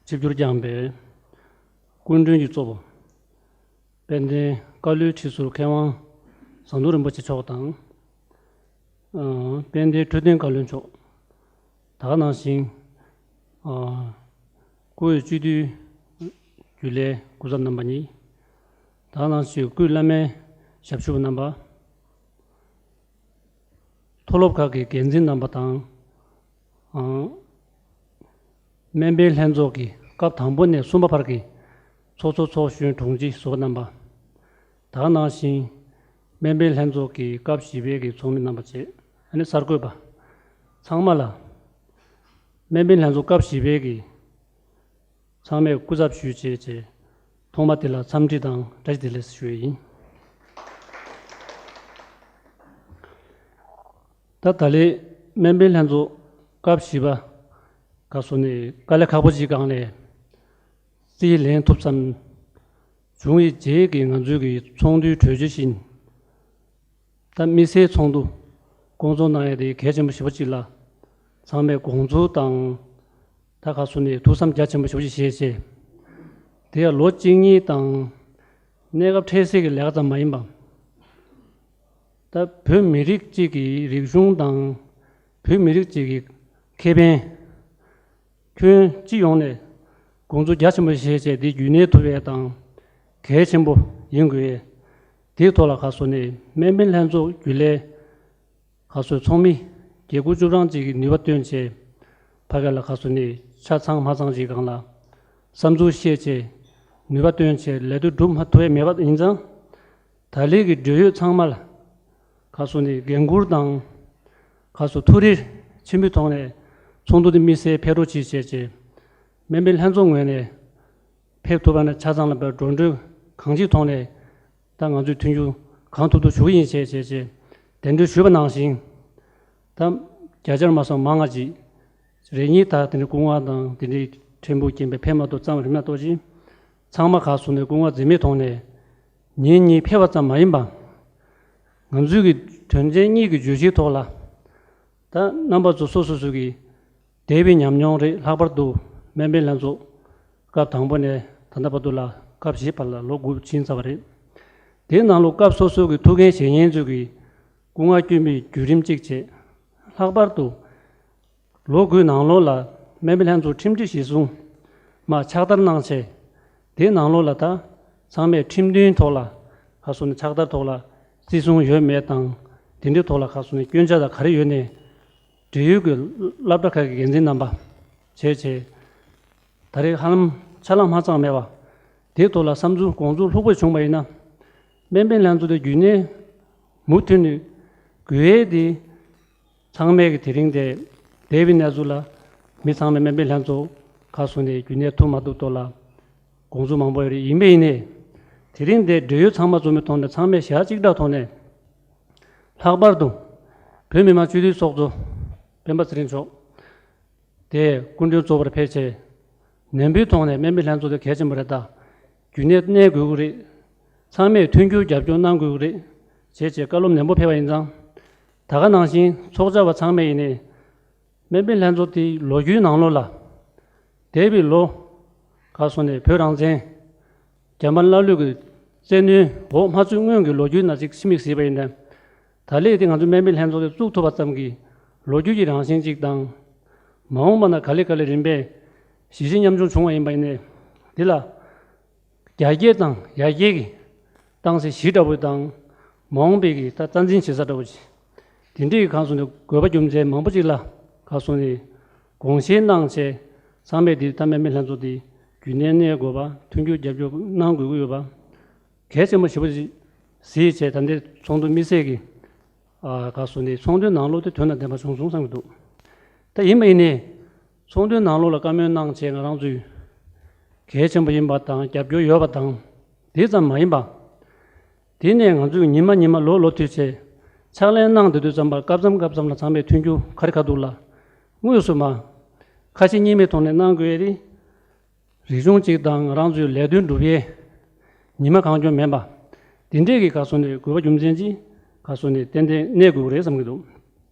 ཆིབས་བསྒྱུར་བསྐྱངས་པའི་སྐུ་མགྲོན་གྱི་གཙོ་བོ། དཔལ་ལྡན་བཀའ་བློན་ཁྲི་ཟུར་མཁས་དབང་ཟམ་གདོང་རིན་པོ་ཆེ་མཆོག་དང་། ཨ། དཔལ་ལྡན་འཕྲོད་བསྟེན་བཀའ་བློན་མཆོག། ད་ག་ནང་བཞིན། ཨ། བཀུར་འོས་སྤྱི་འཐུས་རྒྱུན་ལས་སྐུ་ཚབ་རྣམ་པ་གཉིས། ད་ག་ནང་བཞིན་སྐུའི་བླ་སྨན་ཞབས་ཞུ་བ་རྣམ་པ། མཐོ་སློབ་ཁག་གི་འགན་འཛིན་རྣམ་པ་དང་། ཨང་། སྨན་པའི་ལྷན་ཚོགས་ཀྱི་སྐབས་དང་པོ་ནས་གསུམ་པ་བར་གྱི་ཚོགས་གཙོ་ཚོགས་གཞོན་དྲུང་ཆེ་ཟུར་པ་རྣམ་པ། ད་ག་ནང་བཞིན་སྨན་པའི་ལྷན་ཚོགས་ཀྱི་སྐབས་བཞི་པའི་གི་ཚོགས་མི་རྣམ་པ་བཅས་ཨ་ནི་གསར་འགོད་པ་ཚང་མ་ལ་སྨན་པའི་ལྷན་ཚོགས་སྐབས་བཞི་པའི་གི་ཚང་མས་སྐུ་ཚབ་ཞུས་བྱས་བྱས་ཐོག་མ་དེ་ལ་འཚམས་འདྲི་དང་བཀྲ་ཤིས་བདེ་ལེགས་ཞུ་ཡས་ཡིན། ད་ད་ལན་སྨན་པའི་ལྷན་ཚོགས་སྐབས་བཞི་པ་ག་སོ་ནས་དཀའ་ལས་ཁག་པོ་ཅིག་སྒང་ནས་རྩིས་ལེན་ཐུབ་ཙམ་བྱུང་བའི་རྗེས་ཀྱི་ང་ཚོའི་གི་ཚོགས་འདུའི་གྲོས་ཆོད་བཞིན། ད་དམིགས་བསལ་ཚོགས་འདུ་སྐོང་ཚོགས་གནང་ཡ་དེ་གལ་ཆེན་པོ་ཞེ་པོ་ཅིག་ལ་ཚང་མས་དགོངས་ཚུལ་དང་། ད་ག་སོ་ནས་ཐུགས་བསམ་རྒྱ་ཆེན་པོ་ཞེ་པོ་ཅིག་བཞེས་བྱས། དེ་ཡང་ལོ་གཅིག་གཉིས་དང་གནས་སྐབས་འཕྲལ་སེལ་གྱི་ལས་ཀ་ཙམ་མ་ཡིན་པ། ད་བོད་མི་རིགས་གཅིག་གི་རིག་གཞུང་དང་བོད་མི་རིགས་གཅིག་གི་ཁེ་ཕན། ཁྱོན་སྤྱི་ཡོངས་ནས་དགོངས་ཚུལ་རྒྱ་ཆེན་པོ་བཞེས་བྱས་དེ་རྒྱུན་གནས་ཐུབ་ཡས་དང་གལ་ཆེན་པོ་ཡིན་དགོས། དེའི་ཐོག་ལ་ག་སོ་ནས་སྨན་པའི་ལྷན་ཚོགས་རྒྱུན་ལས་ག་སོའི་ཚོགས་མི་བརྒྱད་དགུ་བཅུ་གྲངས་ཅིག་གིས་ནུས་པ་བཏོན་བྱས་ཕ་གི་ལ་ག་སོ་ནས་ཆ་ཚང་མ་ཚང་ཅིག་སྒང་ལ་བསམ་ཚུལ་བཤད་བྱས་ནུས་པ་བཏོན་བྱས་ལས་དོན་སྒྲུབ་མ་ཐུབ་པའི་མེད་པ་ཡིན་ཙང་། ད་ལན་གྱི་འབྲེལ་ཡོད་ཚང་མ་ལ་ག་སོ་ནས་འགན་འཁུར་དང་། ག་སོ་ཐུགས་རེ་ཆེན་པོའི་ཐོག་ནས་ཚོགས་འདུ་འདི་དམིགས་བསལ་ཕེབས་རོགས་གྱིས་བྱས་བྱས། སྨན་པའི་ལྷན་ཚོགས་ངོས་ནས་ཕེབས་ཐུབ་པ་ན་ཆ་ཚང་ལ་འགྲོ་གྲོན་གང་ཅིའི་ཐོག་ནས་ད་ང་ཚོས་མཐུན་འགྱུར་གང་ཐུབ་ཐུབ་ཞུ་གི་ཡིན་བྱས་བྱས་བྱས་གདན་འདྲེན་ཞུས་པ་ནང་བཞིན། ད་བརྒྱ་ཆ་མ་སོང་མང་ང་ཅིག་རེ་གཉིས་ད་དེ་འདྲའི་སྐུ་ངལ་དང་དེ་འདྲའི་ཕྲན་བུ་རྐྱེན་པས་ཕེབས་མ་ཐུབ་ཙམ་རིམ་ན་ཏོག་ཅིག་ཚང་མ་ག་སོ་ནས་སྐུ་ངལ་འཛེམས་མེད་ཐོག་ནས། ཉིན་གཉིས་ཕེབས་པ་ཙམ་མ་ཡིན་པ། ང་ཚོའི་གི་དོན་ཚན་གཉིས་ཀྱི་བརྗོད་གཞིའི་ཐོག་ལ། ད་རྣམ་པ་ཚོ་སོ་སོ་སོ་གི་འདས་པའི་ཉམས་མྱོང་རེད། ལྷག་པར་དུ་སྨན་པའི་ལྷན་ཚོགས་སྐབས་དང་པོ་ནས་ད་ལྟ་བར་དུ་ལ་སྐབས་བཞི་བར་ལ་ལོ་དགུ་ཕྱིན་ཚར་བ་རེད། དེའི་ནང་ལོ་སྐབས་སོ་སོ་གི་ཐུགས་འགན་བཞེས་མཁན་ཚོ་གི་སྐུ་ངལ་བསྐྱོན་པའི་བརྒྱུད་རིམ་གཅིག་བྱས། ལྷག་པར་དུ། ལོ་དགུའི་ནང་ལོགས་ལ་སྨན་པའི་ལྷན་ཚོགས་ཁྲིམས་སྒྲིག་གཞིར་བཟུང་མར་ཕྱག་བསྟར་གནང་བྱས། དེའི་ནང་ལོགས་ལ་ད་ཚང་མས་ཁྲིམས་མཐུན་ཐོག་ལ་ག་སོ་ནས་ཕྱག་བསྟར་ཐོག་ལ་བརྩི་སྲུང་ཡོད་མེད་དང་དེ་འདྲའི་ཐོག་ལ་ག་སོ་ནས་སྐྱོན་ཆ་དང་ག་རེ་ཡོད་ནས་འབྲེལ་ཡོད་ཀྱི་སློབ་གྲྭ་ཁག་གི་འགན་འཛིན་རྣམ་པ་བྱས་བྱས། ད་རེས་ཧ་ལམ་ཆ་ལག་མ་ཚང་མེད་པ། དེའི་ཐོག་ལ་བསམ་ཚུལ་དགོངས་ཚུལ་ལྷུག་པོ་བྱུང་བ་ཡིན་ན། སྨན་པའི་ལྷན་ཚོགས་དེ་རྒྱུན་གནས་མུ་མཐུད་ནས་དགོས་ཡས་དེ། ཚང་མས་ཀྱི་དེ་རིང་དེ་འདས་པའི་གནས་ཚུལ་ལ། མི་ཚང་མས་སྨན་པའི་ལྷན་ཚོགས་ཁག་སོང་ནས་རྒྱུན་གནས་ཐུབ་མ་ཐུབ་ཐོག་ལ་དགོངས་ཚུལ་མང་པོ་ཡོད་རེད། ཡིན་པས་ཡིན་ནས། དེ་རིང་དེ་འབྲེལ་ཡོད་ཚང་མ་འཛོམས་པའི་ཐོག་ནས་ཚང་མས་ཞལ་གཅིག་གྲགས་ཐོག་ནས། ལྷག་པར་དུ་བོད་མི་མང་སྤྱི་འཐུས་ཚོགས་གཙོ་སྤེན་པ་ཚེ་རིང་མཆོག་དེ་སྐུ་མགྲོན་གཙོ་བོར་ཕེབས་བྱས། ནན་པོའི་ཐོག་ནས་སྨན་པའི་ལྷན་ཚོགས་དེ་གལ་ཆེན་པོ་རེད། ད་རྒྱུན་གནས་གནས་དགོས་ཀྱི་རེད། ཚང་མས་མཐུན་འགྱུར་རྒྱབ་སྐྱོར་གནང་དགོས་ཀྱི་རེད། བྱས་བྱས་བཀའ་སློབ་ནན་པོ་ཕེབས་པ་ཡིན་ཙང་། ད་ག་ནང་བཞིན་ཚོགས་བཅར་བ་ཚང་མས་ཡིན་ནའི། སྨན་པའི་ལྷན་ཚོགས་དེའི་ལོ་རྒྱུས་ནང་ལོགས་ལ། འདས་པའི་ལོ་ཁག་སོང་ནས་བོད་རང་བཙན་རྒྱ་དམར་ལ་ལུས་ཀྱི་བཙན་གནོན་འོག་མ་ཚུད་སྔོན་གྱི་ལོ་རྒྱུས་ནང་ཅིག་ཕྱི་མིག་གཟིགས་པ་ཡིན་ན། ད་ལས་དེ་ང་ཚོ་སྨན་པའི་ལྷན་ཚོགས་དེ་བཙུགས་ཐུབ་པ་ཙམ་གྱིས་ལོ་རྒྱུས་ཀྱི་རང་བཞིན་ཅིག་དང་། མ་འོངས་པ་ན་ག་ལེ་ག་ལེ་རིམ་པས་གཞི་བྱེས་མཉམ་བྱུང་བྱུང་བ་ཡིན་པ་ཡིན་ནའི། འདི་ལ་རྒྱ་སྐྱེད་དང་ཡར་རྒྱས་ཀྱི་སྟངས་ཚད་གཞི་འདྲ་བོ་དང་། མ་འོངས་པའི་གི་ད་རྩ་འཛིན་བྱེད་ས་འདྲ་བོ་ཅིག་དེ་འདྲའི་གི་གང་སོང་ནས་དགོས་པ་རྒྱུ་མཚན་མང་པོ་ཅིག་ལ་གང་སོང་ནས་དགོངས་བཞེས་གནང་བྱས། ཚང་མས་འདི་ད་སྨན་པའི་ལྷན་ཚོགས་འདི་རྒྱུན་གནས་གནས་དགོས་པ། མཐུན་འགྱུར་རྒྱབ་སྐྱོར་གནང་དགོས་ཀྱི་ཡོད་པ། གལ་ཆེན་པོ་ཞེ་པོ་ཅིག་གཟིགས་བྱས། ད་ལྟའི་ཚོགས་འདུ་དམིགས་བསལ་གྱི་ཨ་ག་སོང་ནས་ཚོགས་འདུའི་ནང་ལོགས་དེ་དོན་དང་ལྡན་པ་བྱུང་སོང་བསམ་གྱི་འདུག་ད་ཡིན་པ་ཡིན་ནའི། ཚོགས་འདུའི་ནང་ལོགས་ལ་བཀའ་མོལ་གནང་བྱས་ང་རང་ཚོས་གལ་ཆེན་པོ་ཡིན་པ་དང་རྒྱབ་སྐྱོར་ཡོད་པ་དང་། དེ་ཙམ་མ་ཡིན་པ། དེ་ནས་ང་ཚོས་ཉི་མ་ཉི་མ་ལོ་ལོ་དུས་བྱས་ཕྱག་ལས་གནང་བསྡད་དུས་ཙམ་པར་སྐབས་མཚམས་སྐབས་མཚམས་ལ་ཚང་མས་མཐུན་འགྱུར་ག་རེ་ག་འདུག་ལ། དངོས་སུ་མ། ཁ་ཞེ་གཉིས་མེད་ཐོག་ནས་གནང་དགོས་ཡས་དེ། རིག་གཞུང་གཅིག་དང་ང་རང་ཚོའི་ལས་དོན་སྒྲུབ་ཡས་ཉི་མ་གང་བྱུང་མིན་པ། དེ་འདྲས་ཀྱི་ག་སོང་ནས་དགོས་པ་རྒྱུ་མཚན་གྱིས་ག་སོང་ནས་ཏན་ཏན་གནས་དགོས་ཀྱི་རེད་བསམ་གྱི་འདུག་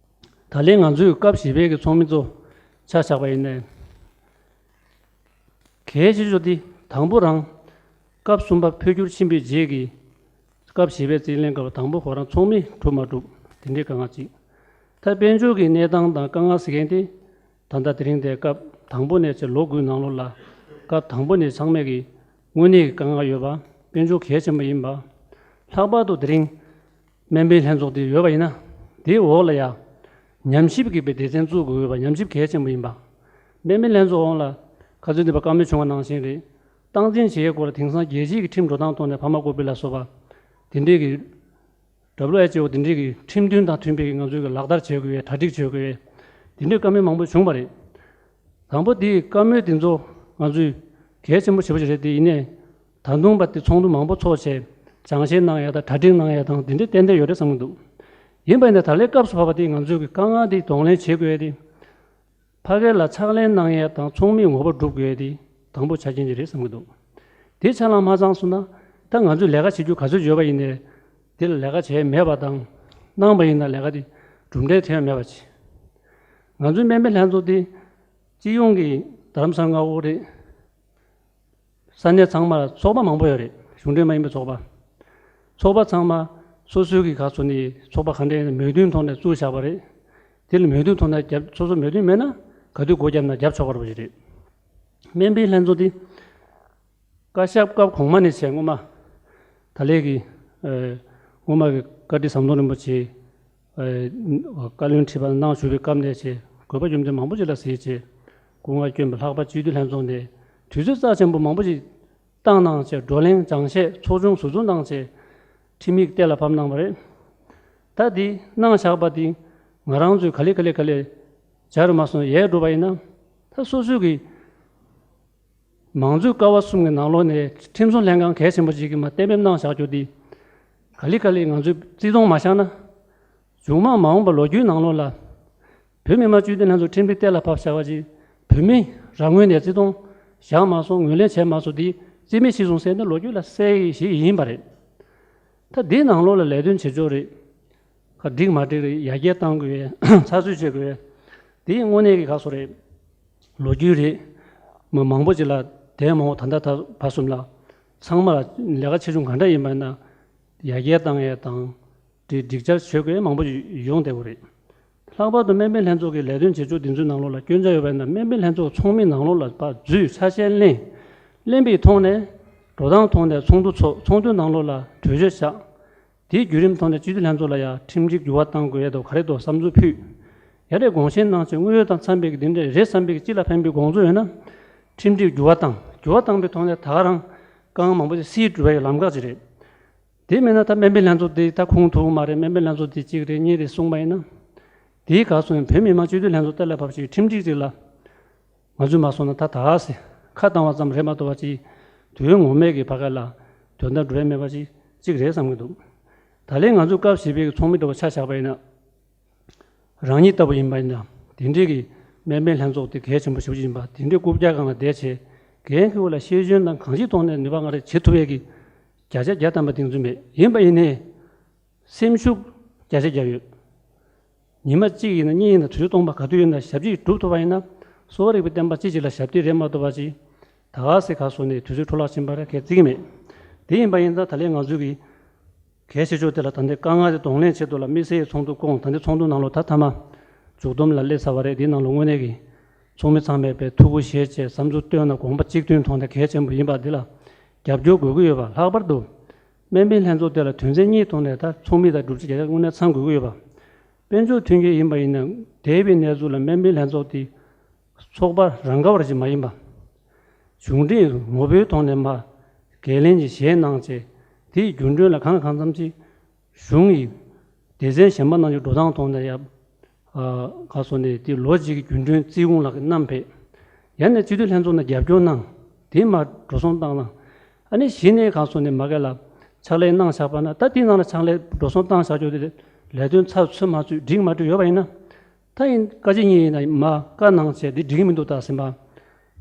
ད་ལན་ང་ཚོའི་སྐབས་བཞི་པའི་གི་ཚོགས་མི་ཚོ་ཆ་བཞག་པ་ཡིན་ནའི། གལ་ཆེ་ཤོས་དེ་དང་པོ་རང་སྐབས་གསུམ་པ་འཕོ་འགྱུར་ཕྱིན་པའི་རྗེས་ཀྱི་སྐབས་བཞི་པའི་རྩིས་ལེན་སྐབས་དང་པོ་ཁོ་རང་ཚོགས་མི་གྲུབ་མ་གྲུབ་དེ་འདྲའི་དཀའ་ངལ་གཅིག་ད་དཔལ་འབྱོར་གྱི་གནས་སྟངས་དང་དཀའ་ངལ་ཟེར་མཁན་དེ། ད་ལྟ་དེ་རིང་དེ་སྐབས་དང་པོ་ནས་བྱས་ལོ་དགུའི་ནང་ལོགས་ལ་སྐབས་དང་པོ་ནས་ཚང་མས་ཀྱི་དངོས་གནས་ཀྱི་དཀའ་ངལ་ཡོད་པ། དཔལ་འབྱོར་གལ་ཆེན་པོ་ཡིན་པ། ལྷག་པར་དུ་དེ་རིང་སྨན་པའི་ལྷན་ཚོགས་དེ་ཡོད་པ་ཡིན་ན། དེའི་འོག་ལ་ཡང་ཉམས་ཞིབ་ཀྱི་སྡེ་ཚན་བཙུགས་དགོས་ཡོད་པ། ཉམས་ཞིབ་གལ་ཆེན་པོ་ཡིན་པ། སྨན་པའི་ལྷན་ཚོགས་འོག་ལ་ཁ་སང་དེ་བ་བཀའ་མོལ་བྱུང་བ་ནང་བཞིན་རེད། སྟངས་འཛིན་བྱེད་ཡས་སྐོར་ལ་དེང་སང་རྒྱལ་སྤྱིའི་གི་ཁྲིམས་འགྲོ་སྟངས་ཐོག་ནས་ཕ་མ་ཀོ་པི་ལ་སོགས་པ་དེ་འདྲའི་གི་ཌབ་ལིའུ་ཨེཆ་ཨོ་དེ་འདྲའི་གི་ཁྲིམས་མཐུན་དང་མཐུན་པའི་གི་ང་ཚོའི་གི་ལག་བསྟར་བྱེད་དགོས་ཡས། གྲ་སྒྲིག་བྱེད་དགོས་ཡས། དེ་འདྲའི་བཀའ་མོལ་མང་པོ་བྱུང་བ་རེད། དང་པོ་དེའི་བཀའ་མོལ་དེ་ཚོ་ང་ཚོས་གལ་ཆེན་པོ་ཞེ་པོ་ཅིག་རེད། དེ་ཡིན་ནའི་ད་དུང་བར་དེ་ཚོགས་འདུ་མང་པོ་ཚོགས་བྱས་སྦྱང་བཤད་གནང་ཡས་དང་གྲ་སྒྲིག་གནང་ཡས་དང་དེ་འདྲའི་ཏན་ཏན་ཡོད་རེད་བསམ་གྱི་འདུག་ཡིན་པ་ཡིན་ན་ད་ལན་སྐབས་སུ་བབས་པ་དེ་ང་ཚོས་གི་དཀའ་ངལ་དེ་གདོང་ལེན་བྱེད་དགོས་ཡས་དེ། ཕ་གི་ལ་ཕྱག་ལས་གནང་ཡས་དང་ཚོགས་མིའི་ངོ་བོ་སྒྲུབ་དགོས་ཡས་དེ་དང་པོ་ཆ་རྐྱེན་ཅིག་རེད་བསམ་གྱི་འདུག་དེ་ཆ་ལག་མ་ཚང་སོང་ན་ད་ང་ཚོས་ལས་ཀ་བྱེད་རྒྱུ་ག་ཚོད་ཡོད་པ་ཡིན་ནའི་དེ་ལ་ལས་ཀ་བྱས་མེད་པ་དང་། གནང་བ་ཡིན་ན་ལས་ཀ་དེ་གྲུབ་འབྲས་ཐོན་མེད་པ་བྱས། ང་ཚོའི་སྨན་པའི་ལྷན་ཚོགས་དེ་སྤྱི་ཡོངས་ཀྱི་རྡ་རམ་ས་ལ་མངའ་འོག་རེད། ས་གནས་ཚང་མར་ཚོགས་པ་མང་པོ་ཡོད་རེད། གཞུང་འབྲེལ་མ་ཡིན་པའི་ཚོགས་པ། ཚོགས་པ་ཚང་མ་སོ་སོའི་གི་ག་ཚོད་ནས་ཚོགས་པ་ག་འདྲ་ཡིན་ན་མོས་མཐུན་ཐོག་ནས་བཙུགས་བཞག་པ་རེད། དེ་ལ་མོས་མཐུན་ཐོག་ནས་རྒྱབ། སོ་སོ་མོས་མཐུན་མེད་ན་ག་དུས་སྒོ་བརྒྱབ་ན་རྒྱབ་ཆོག་པ་རེད། སྨན་པའི་ལྷན་ཚོགས་འདི་བཀའ་ཤག་སྐབས་གོང་མ་ནས་བྱས་སྔོན་མ། ད་ལན་གྱི་ཨ་སྔོན་མ་གི་བཀའ་ཁྲི་ཟམ་གདོང་རིན་པོ་ཆེ་ཨ་བཀའ་བློན་ཁྲི་པ་གནང་བཞུགས་པའི་སྐབས་ནས་བྱས་དགོས་པ་རྒྱུ་མཚན་མང་པོ་ཅིག་ལ་གཟིགས་བྱས། སྐུ་ངལ་བསྐྱོན་པའི་ལྷག་པ་སྤྱི་འཐུས་ལྷན་ཚོགས་ནས་དུས་ཚོད་རྩ་ཆེན་པོ་མང་པོ་ཅིག་བཏང་གནང་བྱས། བགྲོ་གླེང་སྦྱང་བཤད་ཚོགས་ཆུང་ཟུར་འཛུགས་གནང་བྱས་ཁྲིམས་ཡིག་གཏན་ལ་ཕབ་གནང་བ་རེད། ད་འདི་གནང་བཞག་པ་འདི་ང་རང་ཚོས་ག་ལེ་ག་ལེ་ག་ལེ་སྦྱར་མ་སོང་ཡལ་འགྲོ་བ་ཡིན་ན། ད་སོ་སོའི་གི་མང་གཙོའི་ཀ་བ་གསུམ་གྱི་ནང་ལོགས་ནས་ཁྲིམས་བཟོ་ལྷན་ཁང་གལ་ཆེན་པོ་ཅིག་གིས་མར་གཏན་འབེབས་གནང་བཞག་རྒྱུ་འདི་ག་ལེ་ག་ལེ་ང་ཚོས་བརྩི་མཐོང་མ་བཞག་ན། མཇུག་མ་མ་འོངས་པ་ལོ་རྒྱུས་ནང་ལོགས་ལ་བོད་མི་མང་སྤྱི་འཐུས་ལྷན་ཚོགས་ཁྲིམས་ཡིག་གཏན་ལ་ཕབ་བཞག་པ་ཅིག་བོད་མི་རང་ངོས་ནས་བརྩི་མཐོང་བཞག་མ་སོང་། ངོས་ལེན་བྱས་མ་སོང་། འདི་རྩིས་མེད་བྱས་སོང་ཟེར་ན་ལོ་རྒྱུས་ལ་གསལ་ཡི་ཞིག་ཡིན་པ་རེད། ད་འདིའི་ནང་ལོགས་ལ་ལས་དོན་བྱེད་ཕྱོགས་རེད། ཁ་འགྲིག་མ་འགྲིག་རེད། ཡར་རྒྱས་གཏང་དགོས་རེད། ཚགས་ཚུད་བྱེད་དགོས་རེད། དེ་དངོས་གནས་ཀྱི་ཁ་སོ་རེད། ལོ་རྒྱུས་རེད། མི་མང་པོ་ཅིག་ལ་དེ་མང་པོ་ད་ལྟ་ད་བར་གསུམ་ལ་ཚང་མ་ལ་ལས་ཀ་ཆེ་ཆུང་ག་འདྲ་ཡིན་པ་ན་ཡར་རྒྱས་གཏང་ཡས་དང་། དེ་སྒྲིག་བསྐྱར་བྱེད་དགོས་མང་པོ་ཅིག་ཡོང་བསྡད་ཡོད་རེད། ལྷག་པར་དུ་སྨན་པའི་ལྷན་ཚོགས་ཀྱི་ལས་དོན་བྱེད་ཕྱོགས་འདི་ཚོའི་ནང་ལོགས་ལ་སྐྱོན་ཆ་ཡོད་པ་ཡིན་ན་སྨན་པའི་ལྷན་ཚོགས་ཚོགས་མི་ནང་ལོགས་ལ་ཕར་འཛུལ་ཆ་ཤས་ལེན། ལེན་པའི་ཐོག་ནས་འགྲོ་སྟངས་ཐོག་ནས་ཚོགས་འདུ་ཚོགས། ཚོགས་འདུའི་ནང་ལོགས་ལ་གྲོས་ཆོད་བཞག་དེའི་བརྒྱུད་རིམ་ཐོག་ནས་སྤྱི་འཐུས་ལྷན་ཚོགས་ལ་ཡང་ཁྲིམས་སྒྲིག་འགྱུར་བ་གཏང་དགོས་ཡས་དང་ག་རེ་འདུག་བསམ་ཚུལ་ཕུལ། ཡ་རེ་དགོངས་བཞེས་གནང་བྱས་དངོས་ཡོད་དང་འཚམས་པའི་གི་འདི་འདྲ་རེད་བསམ་པའི་གི་སྤྱི་ལ་ཕན་པའི་དགོངས་ཚུལ་ཡོད་ན། ཁྲིམས་སྒྲིག་འགྱུར་བ་བཏང་། འགྱུར་བ་བཏང་པའི་ཐོག་ནས་ད་ག་རང་དཀའ་ངལ་མང་པོ་ཞིག་སེལ་འགྲོ་བའི་ལམ་ཁ་ཅིག་རེད། དེ་མིན་ན་ད་སྨན་པའི་ལྷན་ཚོགས་དེ་ད་ཁུངས་ཐུབ་མ་རེད། སྨན་པའི་ལྷན་ཚོགས་དེ་གཅིག་རེད་གཉིས་རེད་གསུངས་པ་ཡིན་ན། དེའི་སྐབས་སུ་ཡང་བོད་མི་མང་སྤྱི་འཐུས་ལྷན་ཚོགས་ལྟ་ལས་བབས་ཤིག་ཁྲིམས་སྒྲིག་ཅིག་ལ། ང་ཚོས་མ་སོང་ན་ད་ད་ཟེ་ཁ་བཏང་བ་ཙམ་རེད་མ་གཏོགས་པ་ཅིག་དོན་ངོ་མའི་གི་ཕ་ག་ལ་དོན་དག་འགྲོ་ཡ་མེད་པ་ཅིག་ཅིག་རེད་བསམ་གྱི་འདུག་ད་ལན་ང་ཚོས་སྐབས་བཞི་པའི་གི་ཚོགས་མི་འདྲ་བོ་ཆ་བཞག་པ་ཡིན་ན། རང་ཉིད་ལྟ་བུ་ཡིན་པ་ཡིན་ན་དེ་འདྲའི་གི་སྨན་པའི་ལྷན་ཚོགས་དེ་གལ་ཆེན་པོ་ཞེ་པོ་ཅིག་ཡིན་པ། དེ་འདྲའི་རྐུབ་བཀྱག་སྒང་ལ་བསྡད་བྱས་འགན་འཁྱེར་བ་ལ་ཤེས་འཇོན་དང་གང་ཅིའི་ཐོག་ནས་ནུས་པ་གང་རེ་བྱེད་ཐུབ་ཡས་ཀྱི་བརྒྱ་ཆ་བརྒྱ་ཐམ་པ་གདེང་ཚོད་མེད། ཡིན་པ་ཡིན་ནའི། སེམས་ཤུགས་བརྒྱ་ཆ་བརྒྱ་ཡོད། ཉི་མ་གཅིག་ཡིན་ན་གཉིས་ཡིན་ན་དུས་ཚོད་སྟོང་པ་ག་དུས་ཡིན་ན་ཞབས་ཕྱི་སྒྲུབ་ཐུབ་པ་ཡིན་ན། གསོ་བ་རིག་པའི་བསྟན་པ་སྤྱི་གཅིག་ལ་ཞབས་འདེགས་རེད་མ་གཏོགས་པ་ཅིག་ད་ག་ཟེ་ཁ་སོང་ནས་དུས་ཚོད་འཕྲོ་བརླག་ཕྱིན་པ་རེད་གལ་བརྩི་གི་མེད། དེ་ཡིན་པ་ཡིན་ཙང་ད་ལན་ང་ཚོས་ཀྱི་གལ་ཆེ་ཤོས་དེ་ལ་ད་ལྟའི་དཀའ་ངལ་དེ་གདོང་ལེན་ཆེད་དུ་ལ་དམིགས་བསལ་ཚོགས་འདུ་བསྐོངས། ད་ལྟའི་ཚོགས་འདུ་ནང་ལོགས་ད་མཐའ་མ་མཇུག་བསྡོམས་ལ་སླེབས་ཚར་བ་རེད། དེའི་ནང་ལོགས་དངོས་གནས་ཀྱི་ཚོགས་མི་ཚང་མས་དཔེ་ཐུགས་ཁུར་བཞེས་བྱས་བསམ་ཚུལ་བཏོན་ན་དགོངས་པ་གཅིག་མཐུན་ཐོག་ནས་གལ་ཆེན་པོ་ཡིན་པ་འདི་ལ་རྒྱབ་སྐྱོར་དགོས་ཀྱི་ཡོད་པ། ལྷག་པར་དུ་སྨན་པའི་ལྷན་ཚོགས་དེ་ལ་དོན་ཚན་གཉིས་ཐོག་ནས་ད་ཚོགས་མི་དང་སྒྲུབ་བྱེད་བརྒྱ་ཆ་དངོས་གནས་ཚང་དགོས་ཀྱི་ཡོད་པ། དཔལ་འབྱོར་མཐུན་རྐྱེན་ཡིན་པ་ཡིན་ན་འདས་པའི་གནས་ཚུལ་ལ་སྨན་པའི་ལྷན་ཚོགས་དེ་ཚོགས་པ་རང་ག་བ་ཞིག་མ་ཡིན་པ། གཞུང་འབྲེལ་ངོ་བོའི་ཐོག་ནས་མ་འགན་ལེན་ཅིག་བཞེས་གནང་བྱས་དེའི་རྒྱུན་གྲོན་ལ་གང་གང་འཚམ་ཅིག་གཞུང་གི་སྡེ་ཚན་གཞན་པ་ནང་གི་འགྲོ་སྟངས་ཐོག་ནས་ཡ་ག་སོ་ནས་དེ་ལོ་གཅིག་གི་རྒྱུན་གྲོན་རྩིས་ཁོངས་ལ་བསྣམས་ཕེབས། ཡང་ན་སྤྱི་འཐུས་ལྷན་ཚོགས་ནས་རྒྱབ་སྐྱོར་གནང་། དེ་མ་འགྲོ་སོང་བཏང་གནང་། ཨ་ནི་གཞི་ནས་ག་སོ་ནས་མ་ག་ལ་ཕྱག་ལས་གནང་བཞག་པ་ན་ད་དེ་ནང་ལ་ཕྱག་ལས་འགྲོ་སོང་བཏང་བཞག་རྒྱུ་དེ་ལས་དོན་ཚགས་ཚུད་མ་ཚུད་འགྲིག་མ་འགྲིག་ཡོད་པ་ཡིན་ན། ད་ཡིན་བཀའ་སྤྱི་གཉིས་ཡིན་ན་མ་བཀའ་གནང་བྱས་འདི་འགྲིག་གི་མི་འདུག་ད་ཟིན་པ།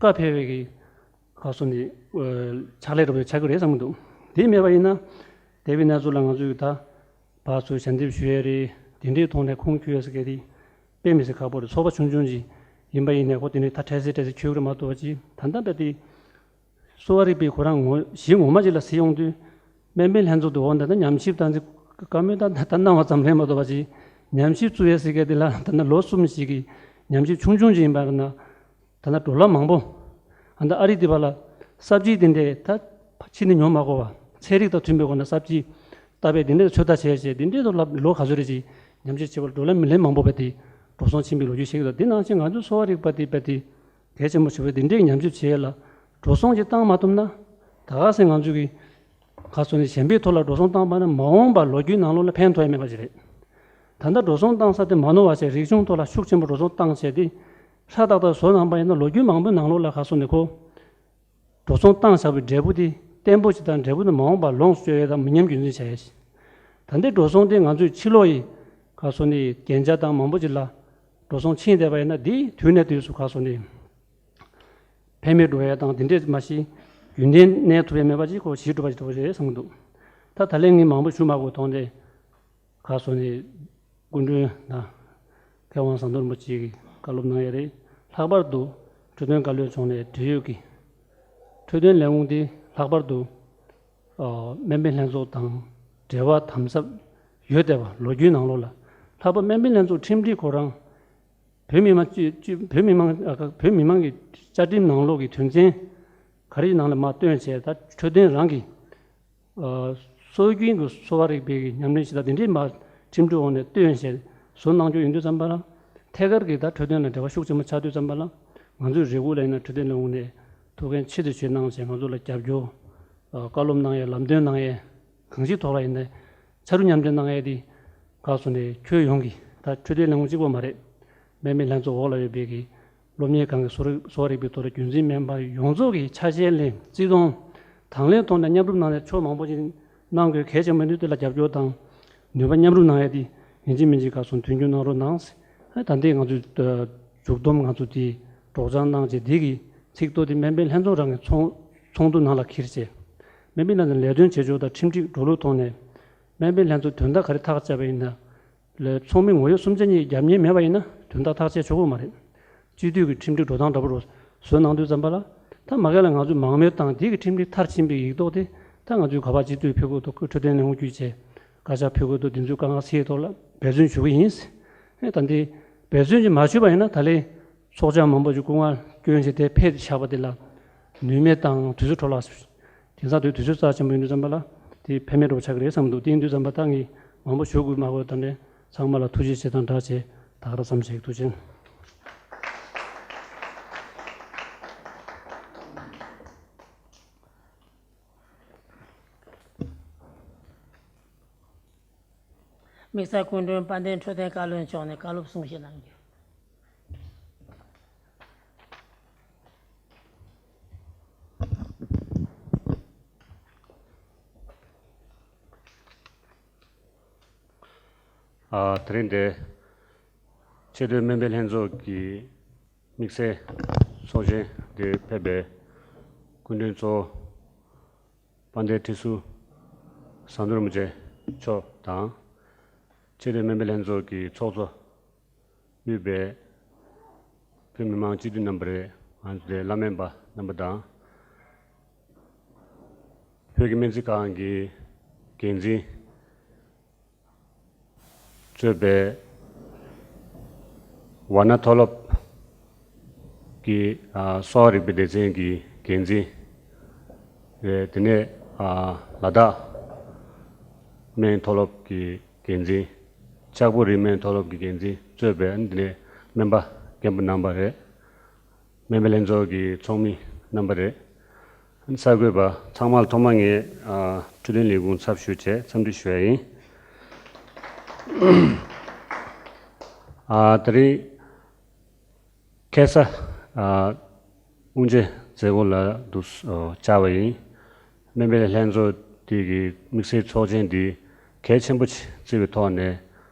བཀའ་ཕེབས་པའི་གི་ག་སོ་ནི་ཕྱག་ལས་འགྲོ་བའི་ཆགས་ཀྱི་རེད་བསམ་གྱི་འདུག་དེ་མེད་པ་ཡིན་ན་འདས་པའི་གནས་ཚུལ་ལ་ང་ཚོས་ད་བར་ཚོས་ཞལ་འདེབས་ཞུ་ཡས་རེད། དེ་འདྲའི་ཐོག་ནས་ཁུངས་འཁྱོལ་ཡས་ཟེར་གྱི་རེད། དཔེ་མི་སྲིད་ཁག་པོ་རེད། ཚོགས་པ་ཆུང་ཆུང་ཅིག་ཡིན་པ་ཡིན་ནས་ཁོ་དེ་འདྲའི་ད་འཕྲལ་སེལ་འཕྲལ་སེལ་འཁྱོལ་གྱི་རེད་མ་གཏོགས་ཅིག་ད་ལྟ་བས་དེ། གསོ་བ་རིག་པའི་ཁོ་རང་ངོ་གཞི་ངོ་མ་ཅིག་ལ་གཟིགས་ཡོང་དུས། སྨན་པའི་ལྷན་ཚོགས་དུ་འོང་ད་ལྟ་ཉམས་ཞིབ་དང་ཅིག་བཀའ་མོལ་ད་ད་གནང་བ་ཙམ་རེད་མ་གཏོགས་པ་ཅིག་ཉམས་ཞིབ་བཙུགས་ཡས་ཟེར་མཁན་དེ་ལ་ད་ལྟ་ལོ་གསུམ་ཞིག་གི་ཉམས་ཞིབ་ཆུང་ཆུང་ཅིག་ཡིན་པ་ན། ད་ལྟ་འགྲོ་ལམ་མང་པོ། ཨ་ད་ཨ་རི་དེ་བ་ལ་ས་བཅད་དེ་འདྲས་ད་ཕ་ཕྱི་ནས་ཉོ་མ་དགོས་པ་ཚན་རིག་དང་མཐུན་པའི་སྒོ་ནས་ས་བཅད་ལྟ་བས་དེ་འདྲས་ཚོད་ལྟ་བྱས་བྱས་དེ་འདྲས་དུ་ལ་ལོ་ག་ཚོད་རེ་ཅིག་ཉམས་ཞིབ་བྱེད་པར་འགྲོ་ལམ་མི་ལེན་མང་པོ་བས་དེ་འགྲོ་སོང་ཕྱིན་པའི་ལོ་རྒྱུས་ཤིག་ད་དེ་ནང་བཞིན་ང་ཚོའི་གསོ་བ་རིག་པ་དེ་བས་དེ། གལ་ཆེན་པོ་ཞིག་རེད། འདི་འདྲའི་ཉམས་ཞིབ་བྱེད་ཡས་ལ་འགྲོ་སོང་ཅིག་བཏང་མ་ཐུབ་ན། ད་ག་སེ་ང་ཚོས་ཀྱི་ག་སོ་ནས་གཞན་པའི་ཐོག་ལ་འགྲོ་སོང་བཏང་པ་ན་མ་འོངས་པ་ལོ་རྒྱུས་ནང་ལོགས་ལ་ཕན་ཐོགས་ཡ་མེད་པ་ཞིག་རེད། ད་ལྟ་འགྲོ་སོང་བཏང་ས་དེ་མ་ནོར་བ་བྱས་རིག་གཞུང་ཐོག་ལ་ཤུགས་ཆེན་པོ་འགྲོ་སོང་བཏང་བྱས་ཏེ། ཧྲ་ཏག་ཏག་བཟོ་གནང་པ་ཡིན་ན་ལོ་རྒྱུས་མང་པོའི་ནང་ལོགས་ལ་ག་སོ་ནས་ཁོ་འགྲོ་སོང་བཏང་བཞག་པའི་འབྲས་བུ་དེ་བརྟན་པོ་ཞིག་དང་འབྲས་བུ་དེ་མ་འོངས་པ་ལོངས་སུ་སྤྱོད་ཡས་དང་མི་ཉམས་རྒྱུན་འཛིན་བྱ་ཡས་ཤིག་ད་ལྟའི་འགྲོ་སོང་དེ་ང་ཚོས་ཕྱི་ལོགས་ཡི་ག་སོ་ནས་རྒྱན་ཆ་དང་མང་པོ་ཅིག་ལ། འགྲོ་སོང་ཕྱིན་བསྡད་པ་ཡིན་ན་འདི་དུས་ནས་དུས་སུ་ག་སོ་ནས་ཕན་མེད་འགྲོ་ཡ་དང་དེ་འདྲས་མ་གཞི་རྒྱུན་ལྡན་གནས་ཐུབ་ཡ་མེད་པ་ཅིག་ཁོ་གཞི་གྲུབ་པ་ཅིག་འགྲོ་གི་རེད་བསམ་གྱི་འདུག་ད་ད་ལན་ངས་མང་པོ་ཞུ་མ་དགོས་དོན་དེ་ག་སོ་ནས་སྐུ་མགྲོན་དང་མཁས་དབང་ཟམ་གདོང་རིན་པོ་ཆེ་གིས་བཀའ་སློབ་གནང་ཡ་རེད། ལྷག་པར་དུ་འཕྲོད་བསྟེན་བཀའ་བློན་མཆོག་ནས་འབྲེལ་ཡོད་ཀྱི་འཕྲོད་བསྟེན་ལས་ཁུངས་འདི་ལྷག་པར་དུ་སྨན་པའི་ལྷན་ཚོགས་དང་འབྲེལ་བ་དམ་ཟབ་ཡོད་བསྡད་པ་ལོ་རྒྱུས་ནང་ལོགས་ལ། ལྷག་པར་སྨན་པའི་ལྷན་ཚོགས་ཁྲིམས་སྒྲིག་ཁོ་རང་བོད་མི་མང་སྤྱི་སྤྱི་བོད་མི་མང་ཨ་ཁ་བོད་མི་མང་གི་བཅའ་ཁྲིམས་ནང་ལོགས་ཀྱི་དོན་ཚན་ག་རེ་ནང་ལ་མར་བཏོན་བྱས་ད་འཕྲོད་བསྟེན་རང་གི་ཨ་སྲོལ་རྒྱུན་གྱི་གསོ་བ་རིག་པའི་གི་ཉམས་ལེན་བྱེད་སྟངས་དེ་འདྲའི་མར་ཁྲིམས་སྒྲིག་འོག་ནས་བཏོན་བྱས་བཟོ་གནང་རྒྱུ་ཡིན་དུས་ཙམ་པ་ལ་ཐད་ཀར་གྱི་ད་འཕྲོད་བསྟེན་ལ་འབྲེལ་བ་ཤུགས་ཆེན་པོ་ཆགས་དུས་ཙམ་པ་ལ་ང་ཚོས་རེ་སྒུག་ལ་ཡིན་ན་འཕྲོད་བསྟེན་ལས་ཁུངས་ནས་ཐུགས་འགན་ཆེ་ཙམ་བཞེས་གནང་བྱས་ང་ཚོ་ལ་རྒྱབ་སྐྱོར་ཨ་བཀའ་སློབ་གནང་ཡས་ལམ་སྟོན་གནང་ཡས་གང་ཅིའི་ཐོག་ལ་ཡིན་ནའི་ཕྱག་རོགས་མཉམ་འདེགས་གནང་ཡས་དེ་ག་སོ་ནས་ཁྱོན་ཡོངས་ཀྱི་ད་འཕྲོད་བསྟེན་ལས་ཁུངས་གཅིག་པོ་མ་རེད། སྨན་པའི་ལྷན་ཚོགས་འོག་ལ་ཡོད་པའི་གི་སློབ་གཉེར་ཁང་གི་གསོ་རིག་གསོ་བ་རིག་པའི་ཐོག་ལ་རྒྱུན་འཛིན་སྨན་པ་ཡོངས་རྫོགས་ཀྱི་ཆ་ཤས་ལེན་བརྩི་མཐོང་དང་ལེན་ཐོག་ནས་མཉམ་རུབ་གནང་ནས་ཕྱོགས་མང་པོ་ཞིག་གནང་དགོས་གལ་ཆེན་པོ་ཡིན་དུས་དེ་ལ་རྒྱབ་སྐྱོར་དང་ནུས་པ་མཉམ་རུབ་གནང་ཡས་དེ་ཡིན་གཅིག་མིན་གཅིག་ག་སོ་མཐུན་འགྱུར་གནང་རོགས་གནང་། ད་ལྟའི་ང་ཚོའི་མཇུག་བསྡོམས་ང་ཚོ་དེ་སྒྲོག་སྦྱང་གནང་བྱས་དེ་གི་ཚིག་ཐོ་དེ་སྨན་པའི་ལྷན་ཚོགས་རང་གི་ཚོགས་ཚོགས་འདུ་ནང་ལ་འཁྱེར་བྱས་སྨན་པའི་ལྷན་ཚོགས་ལས་དོན་བྱེད་ཕྱོགས་དང་ཁྲིམས་སྒྲིག་འགྲོ་ལུགས་ཐོག་ནས་སྨན་པའི་ལྷན་ཚོགས་དོན་དག་ག་རེ་ཐག་བཅད་པ་ཡིན་ན། ལས་ཚོགས་མི་ངོ་ཡོད་གསུམ་ཆ་གཉིས་རྒྱབ་གཉེར་མེད་པ་ཡིན་ན་དོན་དག་ཐག་བཅད་ཆོག་གི་མ་རེད། སྤྱི་འཐུས་ཀྱི་ཁྲིམས་སྒྲིག་འགྲོ་སྟངས་འདྲ་པོ་རུ་བཟོས་གནང་དུས་ཙམ་པ་ལ་ད་མ་གལ་ལ་ང་ཚོས་མང་མོས་བཏང་དེ་གི་ཁྲིམས་སྒྲིག་མཐར་ཕྱིན་པའི་ཡིག་ཐོག་དེ་ད་ང་ཚོས་ག་པར་སྤྱི་འཐུས་ཕེབས་དགོས་འདུག་འཕྲོད་བསྟེན་ལས་ཁུངས་བརྒྱུད་བྱས་བཀའ་ཤག་ཕེབས་དགོས་འདུག་འདི་ཚོའི་དཀའ་ངལ་སེལ་ཐོག་ལ་འབད་བརྩོན་ཞུ་གི་ཡིན། ཨེ་ད་འདི་འབད་བརྩོན་ཅིག་མ་ཞུས་པ་ཡིན་ན་ད་ལས་ཚོགས་བཅར་མང་པོ་ཞིག་སྐུ་ངལ་སྐྱོན་བྱས་དེ་ཕེབས་བཞག་པ་དེ་ལ་ནུས་མེད་དང་དུས་ཚོད་འཕྲོ་བརླག་དེང་སང་དུས་དུས་ཚོད་རྩ་ཆེན་པོ་ཡིན་དུས་ཙམ་པ་ལ་དེ་ཕན་མེད་འགྲོ་ཆགས་ཀྱི་རེད་བསམ་འདུག་དེ་ཡིན་དུས་ཙམ་པ་ད་ངས་མང་པོ་ཞུ་དགོས་མ་དགོས་ད་ནས་ཚང་མ་ལ་ཐུགས་རྗེ་ཆེ་དང་སྦྲགས་བྱས་ད་ག་རང་མཚམས་བཞག་ཐུགས་རྗེ་ཆེ། དམིགས་བསལ་སྐུ་མགྲོན་དཔལ་ལྡན་འཕྲོད་བསྟེན་བཀའ་བློན་མཆོག་ནས་བཀའ་སློབ་གསུང་བཤད་གནང་རྒྱུ། ཨ། དེ་རིང་འདིར་ཆེས་མཐོའི་སྨན་པའི་ལྷན་ཚོགས་ཀྱི་དམིགས་བསལ་ཚོགས་ཆེན་འདིར་ཕེབས་པའི་སྐུ་མགྲོན་གཙོ་བོ་དཔལ་ལྡན་ཁྲི་ཟུར་ཟམ་གདོང་རིན་པོ་ཆེ་མཆོག་དང་། ཆེས་མཐོའི་སྨན་པའི་ལྷན་ཚོགས་ཀྱི་ཚོགས་གཙོ་དབུས་པའི་བོད་མི་མང་སྤྱི་འཐུས་རྣམ་པ་རེད། ང་ཚོའི་བླ་སྨན་པ་རྣམ་པ་དང་། བོད་ཀྱི་སྨན་རྩིས་ཁང་གི་འགན་འཛིན་གཙོས་པའི་ཝཱ་ཎ་མཐོ་སློབ་ཀྱི་ཨ་གསོ་བ་རིག་པའི་སྡེ་ཚན་གྱི་འགན་འཛིན་རེད། དེ་ནས་ཨ་ལ་དྭགས་སྨན་མཐོ་སློབ་ཀྱི་འགན་འཛིན། ལྕགས་པོ་རི་སྨན་མཐོ་སློབ་ཀྱི་འགན་འཛིན་གཙོས་པའི་ཨ་ནི་དེ་ནས་སྨན་པ་རྒན་པ་རྣམ་པ་རེད། སྨན་པའི་ལྷན་ཚོགས་ཀྱི་ཚོགས་མི་རྣམ་པ་རེད། གསར་འགོད་པ་ཚང་མ་ལ་ཐོག་མར་ངས་ཨ་འཕྲོད་བསྟེན་ལས་ཁུངས་ཚབ་ཞུས་བྱས་འཚམས་འདྲི་ཞུ་ཡ་ཡིན། ཨ་དེ་རིང་ཁ་སང་ཨ་དབུ་འབྱེད་མཛད་སྒོ་ལ་འདུག་ཨ་བཅར་བ་ཡིན། སྨན་པའི་ལྷན་ཚོགས་དེ་གི་དམིགས་བསལ་ཚོགས་ཆེན་འདི་གལ་ཆེན་པོ་ཆེ་བརྩི་བའི་ཐོག་ནས་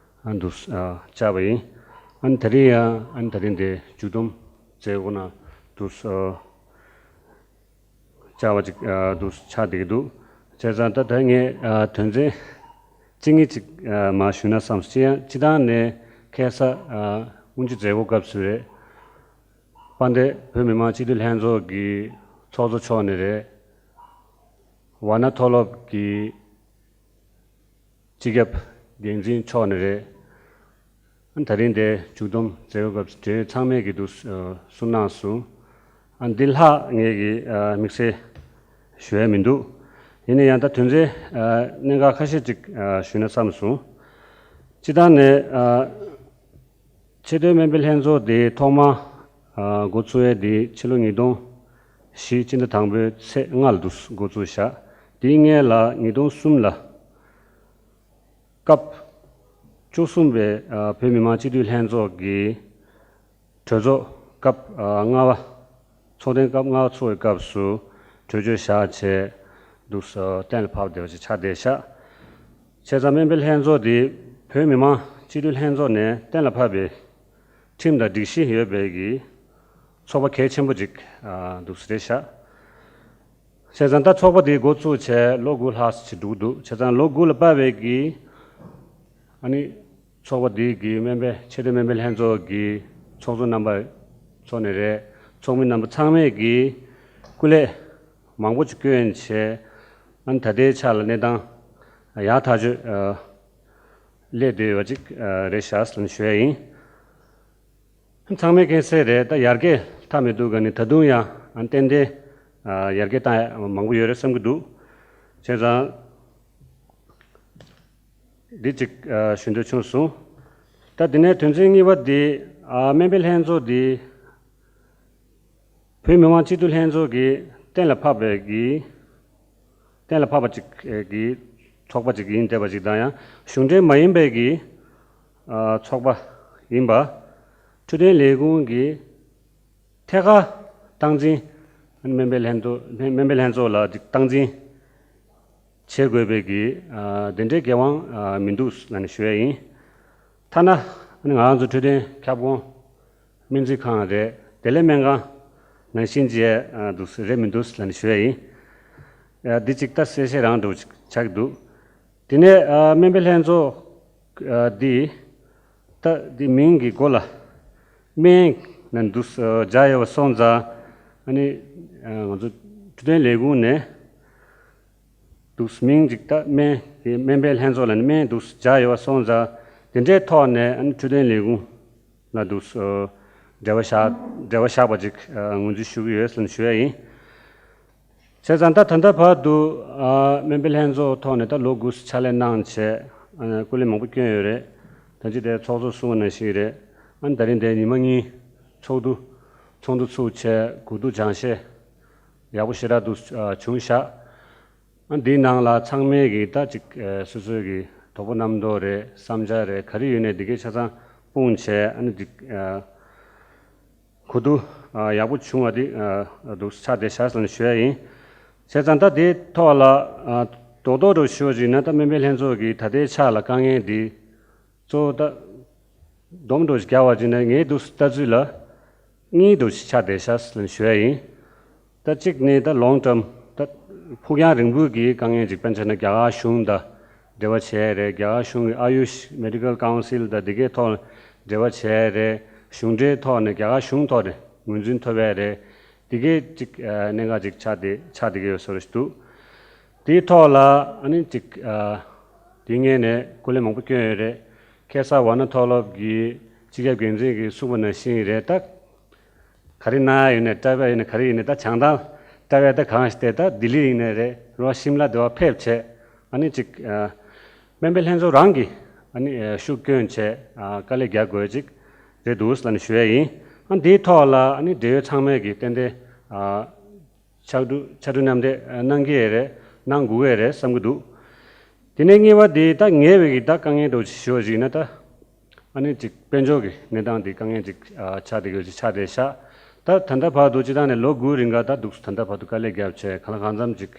ཨ་འདུག་ཨ་བཅར་བ་ཡིན། ཨ་ནི་དེ་རིང་ཡང་ཨ་ནི་དེ་རིང་འདི་མཇུག་བསྡོམས་མཛད་སྒོ་ནང་འདུག་ཨ་བཅར་བ་ཅིག་ཨ་འདུག་ཆགས་བསྡད་ཀྱི་འདུག་བྱས་ཙང་ད་ད་ངས་ཨ་དོན་ཚན་གཅིག་གཉིས་ཅིག་ཨ་མར་ཞུས་ན་བསམ། སྤྱི་ཡང་སྤྱི་བཏང་ནས་ཁ་སང་ཨ་དབུ་འབྱེད་མཛད་སྒོ་སྐབས་སུ་རེད། དཔལ་ལྡན་བོད་མི་མང་སྤྱི་འཐུས་ལྷན་ཚོགས་ཀྱི་ཚོགས་གཙོ་མཆོག་ནས་རེད། ཝཱ་ཎ་མཐོ་སློབ་ཀྱི་སྤྱི་ཁྱབ་འགན་འཛིན་མཆོག་ནས་རེད། ཨ་ད་རིང་འདིར་མཇུག་བསྡོམས་མཛད་སྒོ་སྐབས་སུ་འབྲེལ་ཡོད་ཚང་མས་ཀྱི་འདུག་ཨ་གསུང་གནང་སོང་། ཨ་འདི་ལྷག་ངས་ཀྱི་ཨ་དམིགས་བསལ་ཞུ་ཡ་མི་འདུག་ཡིན་ན་ཡང་ད་དོན་ཚན་ཨ་གནད་འགག་ཁ་ཤས་ཅིག་ཨ་ཞུས་ན་བསམ་སོང་། སྤྱི་བཏང་ནས་ཨ་ཆེས་མཐོའི་སྨན་པའི་ལྷན་ཚོགས་དེ་ཐོག་མ་ཨ་འགོ་བཙུགས་ཡས་དེ་ཕྱི་ལོ་ཉིས་སྟོང་བཞི་སྤྱི་ཟླ་དང་པོའི་ཚེས་ལྔ་ལ་འདུག་འགོ་བཙུགས་བཞག་དེའི་སྔོན་ལ་ཉིས་སྟོང་གསུམ་ལ་སྐབས་བཅུ་གསུམ་པའི་ཨ་བོད་མི་མང་སྤྱི་འཐུས་ལྷན་ཚོགས་ཀྱི་གྲོས་ཚོགས་སྐབས་ཨ་ལྔ་པ། ཚོགས་ཐེངས་སྐབས་ལྔ་པ་ཚོགས་པའི་སྐབས་སུ་གྲོས་ཆོད་བཞག་བྱས་འདུག་སེ་གཏན་ལ་ཕབ་བསྡད་པ་ཞིག་ཆགས་བསྡད་ཤག་བྱས་ཙང་སྨན་པའི་ལྷན་ཚོགས་འདི་བོད་མི་མང་སྤྱི་འཐུས་ལྷན་ཚོགས་ནས་གཏན་ལ་ཕབ་པའི་ཁྲིམས་དང་སྒྲིག་གཞི་ཡོད་པའི་གི་ཚོགས་པ་གལ་ཆེན་པོ་ཅིག་ཨ་འདུག་སེ་རེད་ཤག་བྱས་ཙང་ད་ཚོགས་པ་འདི་འགོ་བཙུགས་བྱས་ལོ་དགུ་ལྷག་ཅིག་འགྲོ་གི་འདུག་བྱས་ཙང་ལོ་དགུ་ལ་དཔག་པའི་གི་ཨ་ནི་ཚོགས་པ་འདི་གི་སྨན་པའི་ཆེས་མཐོའི་སྨན་པའི་ལྷན་ཚོགས་ཀྱི་ཚོགས་གཙོ་རྣམ་པ་ཚོ་ནས་རེད། ཚོགས་མི་རྣམ་པ་ཚང་མས་ཀྱི་སྐུ་ལས་མང་པོ་ཅིག་བསྐྱོན་བྱས་ཨ་ནི་ད་ལྟའི་ཆ་ལ་གནས་སྟངས་ཡག་ཐག་ཆོད་ཨ་སླེབས་བསྡད་ཡོད་པ་ཅིག་ཨ་རེད་ཤག་ཟེར་ནས་ཞུ་ཡ་ཡིན། ཚང་མས་མཁྱེན་གསལ་རེད། ད་ཡར་རྒྱས་མཐའ་མི་བསྡུ་ག་ནི་ད་དུང་ཡང་ཏན་ཏན་ཡར་རྒྱས་བཏང་ཡ་མང་པོ་ཡོད་རེད་བསམ་གྱི་འདུག་བྱས་ཙང་འདི་གཅིག་ཞུ་འདོད་བྱུང་སོང་། ད་དེ་ནས་དོན་ཚན་གཉིས་པ་འདི་སྨན་པའི་ལྷན་ཚོགས་འདི་བོད་མི་མང་སྤྱི་འཐུས་ལྷན་ཚོགས་ཀྱིས་གཏན་ལ་ཕབ་པའི་གི་གཏན་ལ་ཕབ་པ་ཅིག་གི་ཚོགས་པ་ཅིག་ཡིན་བསྡད་པ་ཅིག་དང་ཡང་གཞུང་འབྲེལ་མ་ཡིན་པའི་གི་ཚོགས་པ་ཡིན་པ། འཕྲོད་བསྟེན་ལས་ཁུངས་ཀྱི་ཐད་ཀར་སྟངས་འཛིན། སྨན་པའི་ལྷན་ཚོགས་སྨན་པའི་ལྷན་ཚོགས་ལ་ཅིག་སྟངས་འཛིན་བྱེད་དགོས་པའི་གི་དེ་འདྲའི་འགན་དབང་མི་འདུག་ལབ་ནས་ཞུ་ཡ་ཡིན། ཐ་ན་ང་རང་ཚོ་འཕྲོད་བསྟེན་ཁྱབ་ཁོངས་སྨན་རྩིས་ཁང་རེད། བདེ་ལེགས་སྨན་ཁང་ནང་བཞིན་བྱས་འདུག་རེད་མི་འདུག་ལབ་ནས་ཞུ་ཡ་ཡིན། འདི་ཅིག་ད་གསལ་བཤད་རང་འདྲ་བོ་ཅིག་ཆགས་ཀྱི་འདུག་དེ་ནས་སྨན་པའི་ལྷན་ཚོགས་འདི་ད་འདི་མིང་གི་མགོ་ལ་སྨན་ནས་འདུག་སྦྱར་ཡོད་པ་སོང་ཙང་ཨ་ནི་ང་ཚོ་འཕྲོད་བསྟེན་ལས་ཁུངས་ནས་འདུག་མིང་ཅིག་ད་སྨན་དེ་སྨན་པའི་ལྷན་ཚོགས་ལ་ནི་སྨན་འདུག་སྦྱར་ཡོད་པ་སོང་ཙང་དེ་འདྲའི་ཐོག་ནས་ཨ་ནི་འཕྲོད་བསྟེན་ལས་ཁུངས་ལ་འདུག་འབྲེལ་བ་བཞག་འབྲེལ་བ་བཞག་པ་ཅིག་ངོས་འཛིན་ཞུ་གི་ཡོད་ཟེར་ནས་ཞུ་ཡ་ཡིན། བྱས་ཙང་ད་ད་ལྟ་བར་དུ་ཨ་སྨན་པའི་ལྷན་ཚོགས་ཐོག་ནས་ད་ལོ་དགུ་ཕྱག་ལས་གནང་བྱས་ཨ་སྐུ་ལས་མང་པོ་བསྐྱོན་ཡོད་རེད། ད་ཅི་དེ་ཚོགས་གཙོ་གསུངས་པ་ནང་བཞིན་རེད། ཨ་ནི་ད་རིང་དེ་ཉི་མ་གཉིས་ཚོགས་འདུ་ཚོགས་འདུ་ཚུགས་བྱས་གོ་བསྡུར་སྦྱང་བཤད་ཡག་པོ་ཞེ་དྲག་འདུག་ཨ་བྱུང་བཞག་ཨ་འདིའི་ནང་ལ་ཚང་མས་ཀྱི་ད་ཅིག་ཨ་སོ་སོའི་གི་ དོགས་པ་རྣམ་རྟོག་རེད། བསམ་འཆར་རེད། ག་རེ་ཡོད་ནའི་འདི་གའི་ཆ་ཚང་སྤུངས་བྱས། ཨ་ནི་འགྲིག་ཨ་གོ་བསྡུར་ཨ་ཡག་པོ་བྱུང་བ་འདི་ཨ་འདུག་ཆགས་བསྡད་ཤག་ཟེར་ནས་ཞུ་ཡ་ཡིན། བྱས་ཙང་ད་དེའི་ཐོག་ལ་ཨ་རྡོག་རྡོག་འདྲ་ཞུ་བ་ཅིག་ན། ད་སྨན་པའི་ལྷན་ཚོགས་ཀྱིས་ད་ལྟའི་ཆ་ལ་དཀའ་ངལ་འདི་གཙོ་བོ་ད་སྡོམ་འགྲོ་ཞིག་རྒྱག་པ་ཅིག་ན། ངའི་འདུག་ལྟ་ཚུལ་ལ་གཉིས་འགྲོ་ཞིག་ཆགས་བསྡད་ཤག་ལབ་ཞུ་ཡ་ཡིན། ད་གཅིག་ནི་ད་long term ད་ཕུགས་རྒྱང་རིང་པོའི་གི་དཀའ་ངལ་ཅིག། དཔེར་ན་ཆ་བཞག་ན་རྒྱ་གར་གཞུང་དང་འབྲེལ་བ་བྱས་རེད། རྒྱ་གར་གཞུང་གི་Ayush Medical Council དང་འདི་གའི་ཐོག་འབྲེལ་བ་བྱས་རེད། གཞུང་འབྲེལ་ཐོག་ནས་རྒྱ་གར་གཞུང་ཐོག་ནས་ངོས་འཛིན་ཐོབ་ཡ་རེད། འདི་གའི་ཅིག་ཨ་གནད་འགག་ཅིག་ཆགས་ཏེ་ཆགས་བསྡད་ཀྱི་ཡོད་བཟོ་འདྲ་ཞིག་འདུག། དེའི་ཐོག་ལ་ཨ་ནི་ཅིག་ཨ་དེ་སྔོན་ནས་སྐུ་ལས་མང་པོ་བསྐྱོན་ཡོད་རེད། ཁ་སང་ཝཱ་ཎ་མཐོ་སློབ་ཀྱི་སྤྱི་ཁྱབ་འགན་འཛིན་གྱིས་གསུངས་པ་ནང་བཞིན་རེད། ད་ག་རེ་གནང་ཡ་ཡོད་ནའི་སྐྲག་ཡ་ཡོད་ནའི་ག་རེ་ཡིན་ནའི་ད་བྱང་ཐང་སྐྲག་ཡ་ད་གང་ཞིག་སྟེ། ད་ལྡི་ལི་ཡིན་ནའི་རེད། རོ་ཤིམ་ལ་དེ་བ་ཕེབས་བྱས། ཨ་ནི་ཅིག་ཨ་སྨན་པའི་ལྷན་ཚོགས་རང་གིས་ཨ་ནི་ཨ་ཤུགས་བསྐྱོན་བྱས་ཨ་དཀའ་ལས་རྒྱག་དགོས་ཅིག་རེད་འདུག་ལབ་ནས་ཞུ་ཡ་ཡིན། ཨ་འདིའི་ཐོག་ལ་ཨ་ནི་འབྲེལ་ཡོད་ཚང་མས་ཀྱིས་ཏན་ཏན་ཨ་ཕྱར་གྲུ་ཕྱར་གྲུ་མཉམ་འདེགས་གནང་གི་ཡོད་རེད། གནང་དགོས་ཀྱི་རེད་བསམ་གྱི་འདུག། དེ་ནས་གཉིས་པ་དེ་ད་ངེས་པའི་གི་ད་དཀའ་ངལ་འདྲ་བོ་ཞིག་ཞུ་བ་ཞིག་ན། ད་ཨ་ནི་ཅིག་དཔལ་འབྱོར་གྱི་གནས་སྟངས་དེ་དཀའ་ངལ་ཅིག་ཨ་ཆགས་བསྡད་ཀྱི་ཡོད་ཅིག་ཆགས་བསྡད་ཤག། ད་ད་ལྟ་བར་དུ་སྤྱིར་བཏང་ནས་ལོ་དགུའི་རིང་ག་ད་འདུག་ད་ལྟ་བར་དུ་དཀའ་ལས་བརྒྱབ་བྱས་གང་ལ་གང་འཚམ་ཅིག་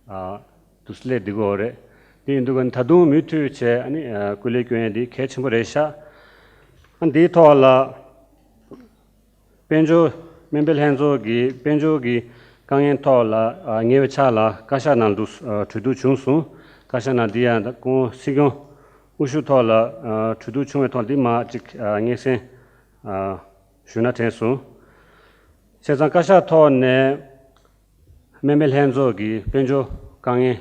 ཨ་འདུག་སླེབས་བསྡད་ཀྱི་ཡོད་རེད། དེ་ཡིན་དུས་ད་དུང་མུ་མཐུད་བྱས་ཨ་ནི་ཨ་སྐུ་ལས་བསྐྱོན་ཡས་དེ་གལ་ཆེན་པོ་རེད་ཤག། ཨ་འདིའི་ཐོག་ལ། དཔལ་འབྱོར་སྨན་པའི་ལྷན་ཚོགས་ཀྱིས་དཔལ་འབྱོར་གྱི་དཀའ་ངལ་ཐོག་ལ་ཨ་ཉེ་བའི་ཆར་ལ་བཀའ་ཤག་ནང་དུ་ཨ་གྲོས་བསྡུར་བྱུང་སོང་། བཀའ་ཤག་ནང་འདི་ཡང་ད་སྐུ་ངོ་སྲིད་སྐྱོང་དབུ་བཞུགས་ཐོག་ལ་ཨ་གྲོས་བསྡུར་བྱུང་བའི་ཐོག་འདི་མར་ཅིག་ཨ་སྙན་སེང་ཨ་ཞུ་ན་དྲན་སོང་། བྱས་ཙང་བཀའ་ཤག་ཐོག་ནས་སྨན་པའི་ལྷན་ཚོགས་ཀྱི་དཔལ་འབྱོར་དཀའ་ངལ་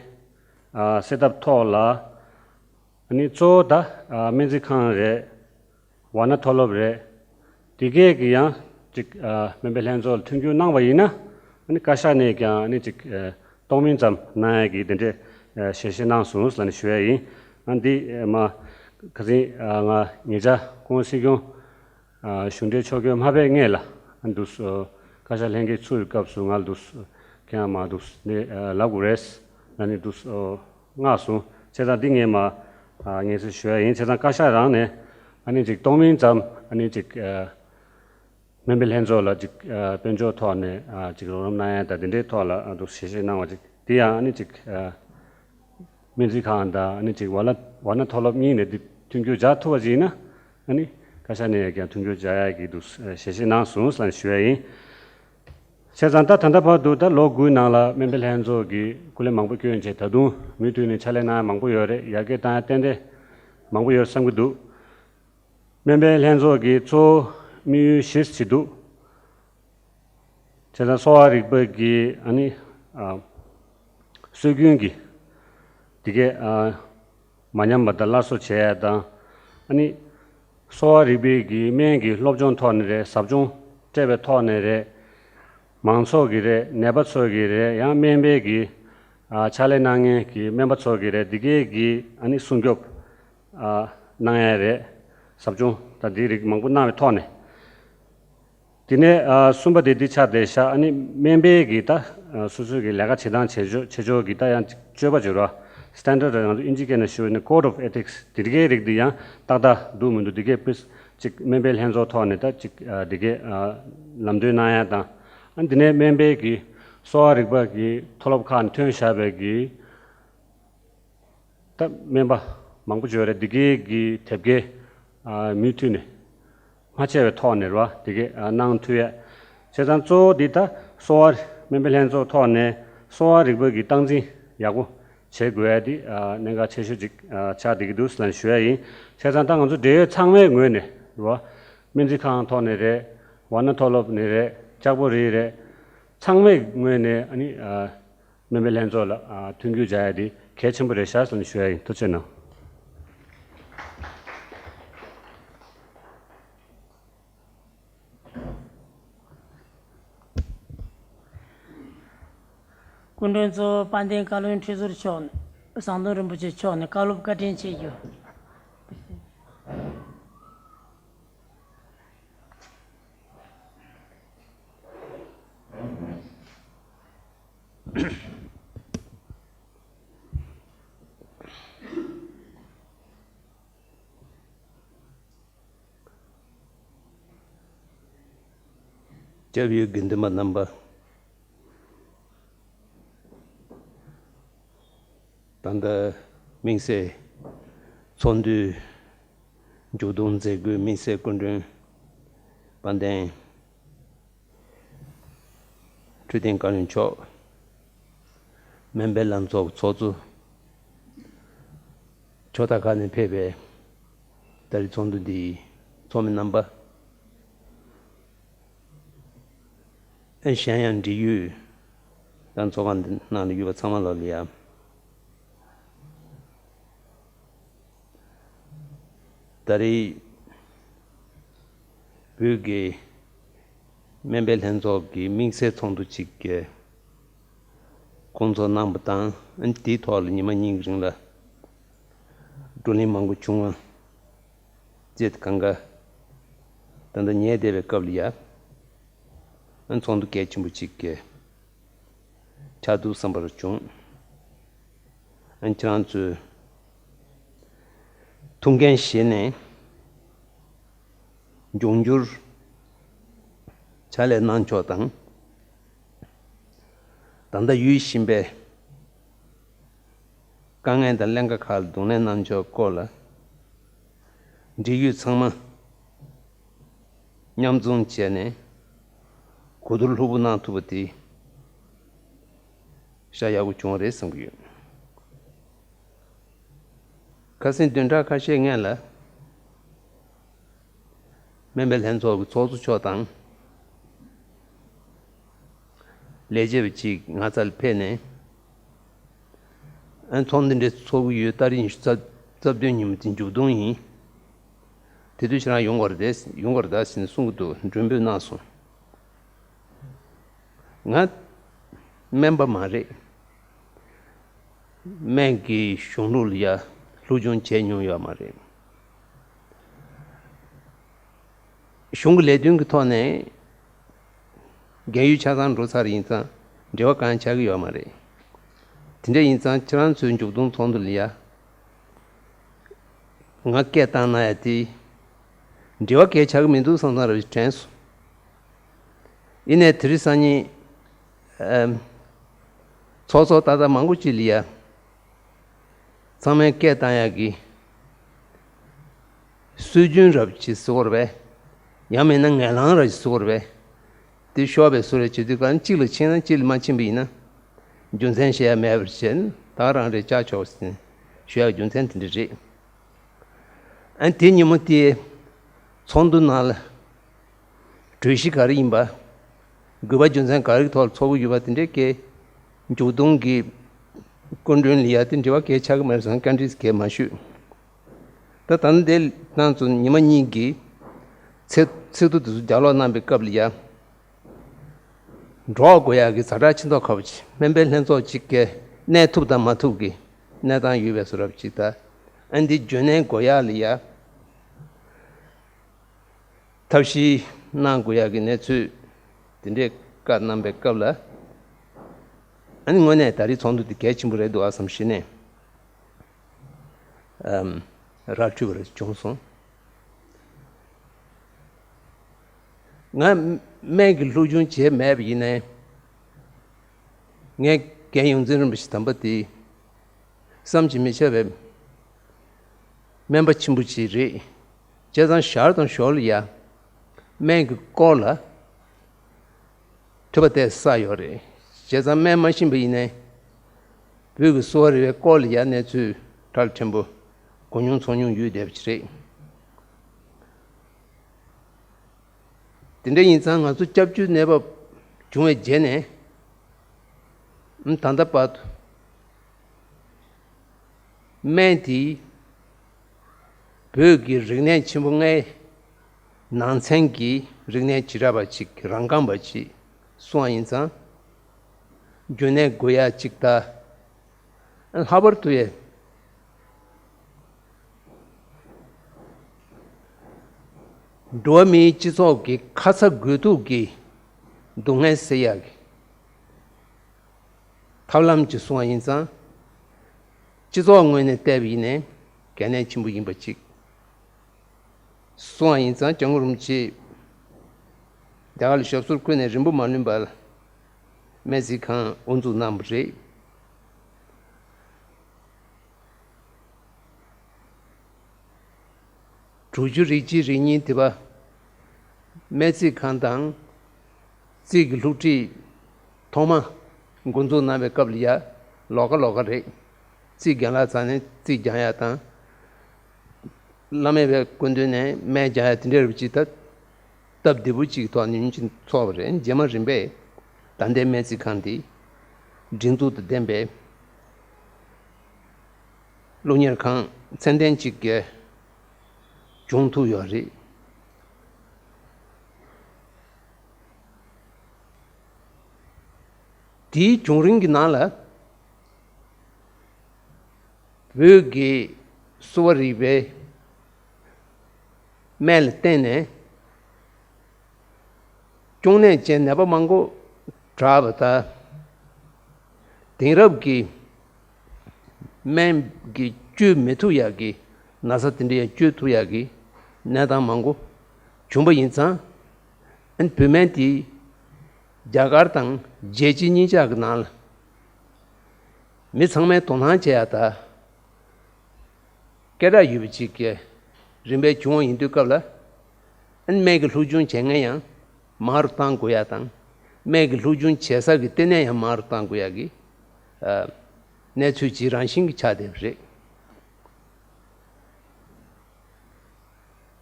ཨ་སེལ་ཐབས་ཐོག་ལ་ཨ་ནི་གཙོ་བོ་ད་ཨ་སྨན་རྩིས་ཁང་རེད། ཝཱ་ཎ་མཐོ་སློབ་རེད། དེ་གས་ཀྱི་ཡང་ཅིག་ཨ་སྨན་པའི་ལྷན་ཚོགས་ལ་མཐུན་འགྱུར་གནང་བ་ཡིན་ན། ཨ་ནི་བཀའ་ཤག་ནས་ཀྱང་ཨ་ནི་ཅིག་ཨ་གཏོང་མིན་ཙམ་གནང་ཡ་གི་དེ་འདྲས་ཨ་ཞལ་བཞེས་གནང་སོང་ལབ་ནས་ཞུ་ཡ་ཡིན། ཨ་འདི་ཨ་མ་ཁ་སང་ཨ་ང་ཉེ་ཆར་སྐུ་ངོ་སྲིད་སྐྱོང་ཨ་གཞུང་འབྲེལ་ཕྱོགས་སྐྱོད་མ་ཕེབས་སྔོན་ལ་ཨ་འདུག་སེ་བཀའ་ཤག་ལྷན་རྒྱས་ཚུགས་པའི་སྐབས་སུ་ང་ལ་འདུག་སེ་ཁྱེད་རང་མ་འདུག་སེ་ནས་ཨ་ལབ་དགོས་རེད་ལབ་ནས་འདུག་སེ་མངགས་སོང་། བྱས་ཙང་འདི་ངས་མ་ཨ་སྙན་སེང་ཞུ་ཡ་ཡིན། བྱས་ཙང་བཀའ་ཤག་རང་ནས་ཨ་ནི་ཅིག་གཏོང་མིན་ཙམ་ཨ་ནི་ཅིག་ཨ་སྨན་པའི་ལྷན་ཚོགས་ལ་ཅིག་ཨ་དཔལ་འབྱོར་ཐོག་ནས་ཨ་ཅིག་རོགས་རམ་གནང་ཡ་དང་དེ་འདྲའི་ཐོག་ལ་ཨ་འདུག་ཞལ་བཞེས་གནང་བ་ཅིག་དེ་ཡང་ཨ་ནི་ཅིག་ཨ་སྨན་རྩིས་ཁང་དང་ཨ་ནི་ཅིག་ཝཱ་ཎ་ཝཱ་ཎ་མཐོ་སློབ་གཉིས་ནས་འདི་མཐུན་འགྱུར་སྦྱར་ཐུབ་པ་ཅིག་ཡིན་ན། ཨ་ནི་བཀའ་ཤག་ནས་ཀྱང་མཐུན་འགྱུར་སྦྱར་ཡ་གི་འདུག་ཞལ་བཞེས་གནང་སོང་ལབ་ཞུ་ཡ་ཡིན། བྱས་ཙང་ད་ད་ལྟ་བར་དུ་ད་ལོ་དགུའི་ནང་ལ་སྨན་པའི་ལྷན་ཚོགས་ཀྱིས་སྐུ་ལས་མང་པོ་བསྐྱོན་བྱས། ད་དུང་མུ་མཐུད་ནས་ཕྱག་ལས་གནང་ཡ་མང་པོ་ཡོད་རེད། ཡར་རྒྱས་བཏང་ཡ་ཏན་ཏན་མང་པོ་ཡོད་བསམ་གྱི་འདུག། སྨན་པའི་ལྷན་ཚོགས་ཀྱི་གཙོ་བོ་དམིགས་ཡུལ་བཞི་ཅིག་འདུག། བྱས་ཙང་གསོ་བ་རིག་པ་གི་ཨ་ནི་ཨ་སྲོལ་རྒྱུན་གྱི་དེ་གའི་ཨ་མ་ཉམས་པ་དང་སླར་གསོ་བྱེད་ཡ་དང་། ཨ་ནི་གསོ་བ་རིག་པའི་གི་སྨན་གྱི་སློབ་སྦྱོང་ཐོག་ནས་རེད། ཟབ་སྦྱོང་སྤྲད་པའི་ཐོག་ནས་རེད། མང་ཚོགས་ཀྱི་རེད། ནད་པ་ཚོ་གི་རེད། ཡང་སྨན་པའི་གི་ཨ་ཕྱག་ལས་གནང་མཁན་གྱི་སྨན་པ་ཚོ་གི་རེད། དེ་གའི་གི་ཨ་ནི་སྲུང་སྐྱོབ་ཨ་གནང་ཡ་རེད། ཟབ་སྦྱོང་ད་འདི་རིགས་མང་པོ་གནང་བའི་ཐོག་ནས། དེ་ནས་ཨ་གསུམ་པ་དེ་འདི་ཆགས་བསྡད་ཤག། ཨ་ནི་སྨན་པའི་གི་ད་ཨ་སོ་སོའི་གི་ལས་ཀ་བྱེད་སྟངས་བྱེད་ཕྱོགས་བྱེད་ཕྱོགས་ཀྱི་ད་ཡང་སྤྱོད་པ་བྱེད་རོགས། སི་ཊན་ཌར་ཌི་ང་ཚོ་ཨིན་ཇི་སྐད་ནང་ཞུ་བ་ཡིན་ན་code of ethics དེ་འདྲ་གའི་རིགས་འདི་ཡང་ཏག་ཏག་འདུག་མི་འདུག་དེ་གའི་དཔེ་ཅིག་སྨན་པའི་ལྷན་ཚོགས་ཐོག་ནས་ད་ཅིག་ཨ་དེ་གའི་ཨ་ལམ་སྟོན་གནང་ཡ་དང་། ཨ་ནི་དེ་ནས་སྨན་པའི་གི་གསོ་བ་རིག་པ་གི་མཐོ་སློབ་ཁག་ནས་ཐོན་བཞག་པའི་གི་ད་སྨན་པ་མང་པོ་ཅིག་ཡོད་རེད། འདི་གའི་གི་དེབ་སྐྱེལ་ཨ་མུ་མཐུད་ནས་མ་ཆད་པའི་ཐོག་ནས་རེད་བ། འདི་གའི་ཨ་གནང་ཐུབ་ཡས། བྱས་ཙང་གཙོ་བོ་འདི་ད་གསོ་བ་སྨན་པའི་ལྷན་ཚོགས་ཐོག་ནས་གསོ་བ་རིག་པ་གི་སྟངས་འཛིན་ཡག་པོ་བྱེད་དགོས་ཡ་འདི་ཨ་གནད་འགག་ཆེ་ཤོས་ཅིག་ཨ་ཆགས་བསྡད་ཀྱི་འདུག་ཟེར་ནས་ཞུ་ཡ་ཡིན། བྱས་ཙང་ད་ང་ཚོ་འབྲེལ་ཡོད་ཚང་མའི་ངོས་ནས་རེད་བ། སྨན་རྩིས་ཁང་ཐོག་ནས་རེད། ཝཱ་ཎ་མཐོ་སློབ་ནས་རེད། ལྕགས་པོ་རི་རེད། ཚང་མའི་ངོས་ནས་ཨ་ནི་ཨ། སྨན་པའི་ལྷན་ཚོགས་ལ་ཨ་མཐུན་འགྱུར་སྦྱར་ཡ་དེ་གལ་ཆེན་པོ་རེད་ཤག་ཟེར་ནས་ཞུ་ཡ་ཡིན། ཐུགས་རྗེ་གནང་། སྐུ་མགྲོན་གཙོ་བོ་དཔལ་ལྡན་བཀའ་བློན་ཁྲི་ཟུར་མཆོག་ཟམ་གདོང་རིན་པོ་ཆེ་མཆོག་ནས་བཀའ་སློབ་བཀའ་དྲིན་ཆེ་ཞུ། སྐྱབས་ཡུལ་དགེ་འདུན་པ་རྣམ་པ། ད་ལྟ་དམིགས་བསལ་ཚོགས་འདུའི་མཇུག་སྡོམ་མཛད་སྒོའི་དམིགས་བསལ་སྐུ་མགྲོན་དཔལ་ལྡན་འཕྲོད་བསྟེན་བཀའ་བློན་མཆོག་སྨན་པའི་ལྷན་ཚོགས་ཀྱི་ཚོགས་གཙོ། ཕྱོགས་མཐའ་ཁག་ནས་ཕེབས་པའི་ད་རེས་ཚོགས་འདུ་འདིའི་ཚོགས་མི་རྣམ་པ། ཨ་གཞན་ཡང་འབྲེལ་ཡོད་དང་ཚོགས་ཁང་འདི་ནང་ལ་ཡོད་པ་ཚང་མ་ལ་ལ་ཡ། ད་རེས་བོད་ཀྱི་སྨན་པའི་ལྷན་ཚོགས་ཀྱི་དམིགས་བསལ་ཚོགས་འདུ་གཅིག་གི་བསྐོང་ཚོགས་གནང་པ་དང་། ཨ་ནི་དེའི་ཐོག་ལ་ཉི་མ་གཉིས་ཀྱི་རིང་ལ་བགྲོ་གླེང་མང་པོ་བྱུང་བ་བཅས་གང་ག་ད་ལྟ་ཉལ་བསྡད་པའི་སྐབས་ལ་ཡ། ཨ་ནི་ཚོགས་འདུ་གལ་ཆེན་པོ་གཅིག་གི་ཆགས་འདུག་བསམ་པར་བྱུང་། ཨ་ནི་ཁྱེད་རང་ཚོས་ཐུགས་འགན་བཞེས་ནས་འབྱུང་འགྱུར་ཕྱག་ལས་གནང་ཕྱོགས་དང་། ད་ལྟ་ཡོད་བཞིན་པའི་དཀའ་ངལ་དང་ཀླན་ཀ་ཁག་ལ་གདོང་ལེན་གནང་ཕྱོགས་སྐོར་ལ་འབྲེལ་ཡོད་ཚང་མ་མཉམ་འཛོམས་བྱས་ནས་གོ་བསྡུར་ལྷུག་པོ་གནང་ཐུབ་པ་དེ་ཤ་ཡག་པོ་བྱུང་བ་རེད་བསམ་གྱི་ཡོད། ཁ་སང་བདུན་ཕྲག་ཁ་ཤས་སྔོན་ལ་སྨན་པའི་ལྷན་ཚོགས་ཀྱི་ཚོགས་གཙོ་མཆོག་དང་ལས་བྱེད་པ་གཅིག་ངྷ་སར་ཕེབས་ནས། ཨ་ནི་ཚོགས་འདུ་འདི་འདྲ་ཚོགས་ཀྱི་ཡོད། ད་རེས་ཉི་ཤུ་རྩ་རྩ་བདུན་ཉིན་མོ་དེ་མཇུག་སྡོམ་ཡིན། དེ་དུས་ཁྱེད་རང་ཡོང་དགོས་རེད། ཡོང་དགོས་རེད་ད་ཟེར་ནས་གསུང་གི་འདུག་མགྲོན་འབོད་གནང་སོང་། ང་སྨན་པ་མ་རེད། སྨན་གྱི་གཞུང་ལུགས་ལ་ཡ་སློབ་སྦྱོང་བྱས་མྱོང་ཡོད་མ་རེད། གཞུང་གི་ལས་དོན་གྱི་ཐོག་ནས་རྒན་ཡོལ་ཆ་ཚང་འགྲོ་ཚར་ཡིན་ཙང་འབྲེལ་བ་གང་ཡང་ཆགས་ཀྱི་ཡོད་མ་རེད། དེ་འདྲ་ཡིན་ཙང་ཁྱེད་རང་ཚོའི་མཇུག་སྡོམ་ཚོགས་འདུ་ལ་ཡ། ང་སྐད་བཏང་ན་ཡ་དེ་འབྲེལ་བ་གལ་ཆགས་ཀྱི་མི་འདུག་བསམ་བསམ་ར་བའི་དྲན་སོང་། ཡིན་ནའི་དེ་རིང་སང་ཉིན་ཨམ། ཚོགས་གཙོ་ཏག་ཏག་མང་པོ་ཅིག་ལ་ཡ། ཚང་མས་སྐད་བཏང་ཡག་གི་སྲོལ་རྒྱུན་རབ་ཅིག་བཟོ་བར་བས། ཡང་མིན་ན་ངན་ལང་རབ་ཅིག་བཟོ་བར་བས། དེ་ཤོར་བའི་བཟོ་རེ་བྱེད་དུས་གང་གཅིག་ལ་ཕྱིན་ན་གཅིག་ལ་མ་ཕྱིན་པ་ཡིན་ན། རྒྱུ་མཚན་བཤད་ཡ་མེད་པར་བྱས་ན་ད་རང་རེ་ལྕགས་ཆོག་ཟིན་ཞུ་ཡག་རྒྱུ་མཚན་དེ་འདྲ་རེད། ཨ་དེ་ཉིན་མོ་དེ་ཚོགས་འདུ་ནང་ལ་གྲོས་གཞི་ག་རེ་ཡིན་པ། དགོས་པ་རྒྱུ་མཚན་ག་རེ་ཐོག་ལ་ཚོགས་ཀྱི་ཡོད་པ་དེ་འདྲའི་སྐད། མཇུག་སྡོམ་གྱི་སྐུ་མགྲོན་ལ་ཡ་དེ་འབྲེལ་བ་གལ་ཆགས་ཀྱི་མ་རེད་བསམ་བཀའ་འདྲི་གལ་མ་ཞུས། ད་ད་ནི་དེ་ནང་ཚོ་ཉི་མ་གཉིས་ཀྱི་ཚེ་ཚིག་ཐོ་དེ་ཚོ་ལྗགས་ཀློག་གནང་པའི་སྐབས་ལ་ཡ། འགྲོ་དགོས་ཡག་གི་ཛ་དྲག་ཆེ་མདོག་ཁ་པོ་ཅིག་སྨན་པའི་ལྷན་ཚོགས་གཅིག་གིས་གནས་ཐུབ་དང་མ་ཐུབ་ཀྱི་གནས་སྟངས་ཡོད་པའི་བཟོ་འདྲ་ཅིག་ད། ཨ་འདི་རྒྱུན་གནས་དགོས་ཡག་ལ་ཡ། ཐབས་ཤེས་གནང་དགོས་ཡག་གི་གནས་ཚུལ་དེ་འདྲས་བཀའ་གནང་པའི་སྐབས་ལ། ཨ་ནི་དངོས་གནས་ད་རེས་ཚོགས་འདུ་འདི་གལ་ཆེན་པོ་རེད་འདུག་ཨ་བསམ་གཞི་ནས། ཨམ། ར་འཕྲོད་པ་རེ་བྱུང་སོང་། ང་སྨན་གྱི་སློབ་སྦྱོང་བྱས་མེད་པ་ཡིན་ནའི། ངས་རྒན་ཡོངས་འཛིན་རིན་པོ་ཆེ་དམ་པ་དེ་བསམ་གྱིས་མི་ཁྱབ་པའི་སྨན་པ་ཆེན་པོ་ཅིག་རེད། བྱས་ཙང་ཞར་དང་ཞོར་ལ་ཡ་སྨན་གྱི་སྐོར་ལ་ཐོས་པ་དེ་བསགས་ཡོད་རེད། བྱས་ཙང་སྨན་མ་ཤེས་པ་ཡིན་ནའི་བོད་ཀྱི་གསོ་བ་རིག་པའི་སྐོར་ལ་ཡ་གནས་ཚུལ་ཕྲ་ཕྲན་བུ་གོ་མྱོང་ཚོར་མྱོང་ཡོད་བསྡད་པ་ཅིག་རེད། དེ་འདྲ་ཡིན་ཙང་ང་ཚོ་སྐྱབས་བཅོལ་གནས་བབ་བྱུང་བའི་རྗེས་ནས་ད་ལྟ་བར་དུ་སྨན་དེ་བོད་ཀྱི་རིག་གནས་ཆེན་པོ་ལྔའི་ནང་ཚན་གྱི་རིག་གནས་བྱེ་བྲག་པ་ཅིག་རང་རྐང་པ་ཅིག་སོང་བ་ཡིན་ཙང་རྒྱུན་གནས་དགོས་ཡ་ཅིག་ད། ལྷག་པར་དུ་ཡ། འགྲོ་བ་མིའི་སྤྱི་ཚོགས་ཀྱི་ཁ་ཚ་དགོས་གཏུགས་ཀྱི་སྡུག་བསྔལ་སེལ་ཡག་གི་ཐབས་ལམ་ཅིག་སོང་བ་ཡིན་ཙང་། སྤྱི་ཚོགས་ངོས་ནས་བལྟས་པ་ཡིན་ནའི་གལ་གནད་ཆེན་པོ་ཡིན་པ་ཅིག་སོང་བ་ཡིན་ཙང་སྐྱབས་མགོན་རིན་པོ་ཆེ་ རྒྱ་གར་ལ་ཞབས་སོར་བཀོད་ནས་རིང་པོ་མ་ལོན་པར་སྨན་རྩིས་ཁང་དབུ་འཛུགས་གནང་བ་རེད། དྲུག་ཅུ་རེ་གཅིག་རེ་གཉིས་དེ་བ། སྨན་རྩིས་ཁང་དང་རྩིས་ཀྱི་སློབ་ཁྲིད་ཐོག་མ་འགོ་འཛུགས་གནང་བའི་སྐབས་ལ་ཡ་ལོགས་ཀ་ལོགས་ཀ་རེད། རྩིས་སྦྱང་ཡག་ཚང་ནས་རྩིས་སྦྱང་ཡག་དང་། བླ་མེད་པའི་སྐུ་མདུན་ནས་སྨན་སྦྱང་ཡག་དེ་འདྲ་རུ་ཅིག་ད་སྟབས་བདེ་པོ་ཅིག་ཐོག་ནས་ཉིན་གཅིག་ཚོགས་པ་རེད། རྗེས་མ་རིམ་པས་ད་ལྟའི་སྨན་རྩིས་ཁང་འདི་སྒྲིག་འཛུགས་དང་ལྡན་པའི་སློབ་གཉེར་ཁང་ཚད་ལྡན་ཅིག་གི་བྱུང་ཐུབ་ཡོད་རེད། དེའི་བྱུང་རིམ་གྱི་ནང་ལ། བོད་ཀྱི་གསོ་བ་རིག་པའི་སྨན་ལ་བརྟེན་ནས་གཅོང་ནད་ཅན་ནད་པ་མང་པོ་དྲག་པ་དང་། དེང་རབས་ཀྱི་སྨན་གྱིས་བཅོས་མི་ཐུབ་ཡག་གི་ན་ཚ་དེ་འདྲ་ཡང་བཅོས་ཐུབ་ཡག་གི་གནས་སྟངས་མང་པོ་བྱུང་པ་ཡིན་ཙང་། ཨན་བོད་སྨན་དེ་རྒྱ་གར་དང་རྒྱལ་སྤྱི་གཉིས་ཆ་གི་ནང་ལ་མི་ཚང་མས་དོ་སྣང་བྱེད་ཡག་དང་། སྐད་གྲགས་ཡོད་པ་ཅིག་གི་རིམ་པས་བྱུང་བ་ཡིན་དུས་སྐབས་ལ། ཨན་སྨན་གྱི་སློབ་སྦྱོང་བྱེད་མཁན་ཡང་མང་རུ་གཏང་དགོས་ཡག་དང་། སྨན་གྱི་སློབ་སྦྱོང་བྱེད་ས་གི་ལྟེ་གནས་ཡང་མང་རུ་གཏང་དགོས་ཡག་གི་ཨ་གནས་ཚུལ་ཅིག་རང་བཞིན་གྱི་ཆགས་བསྡད་པ་རེད།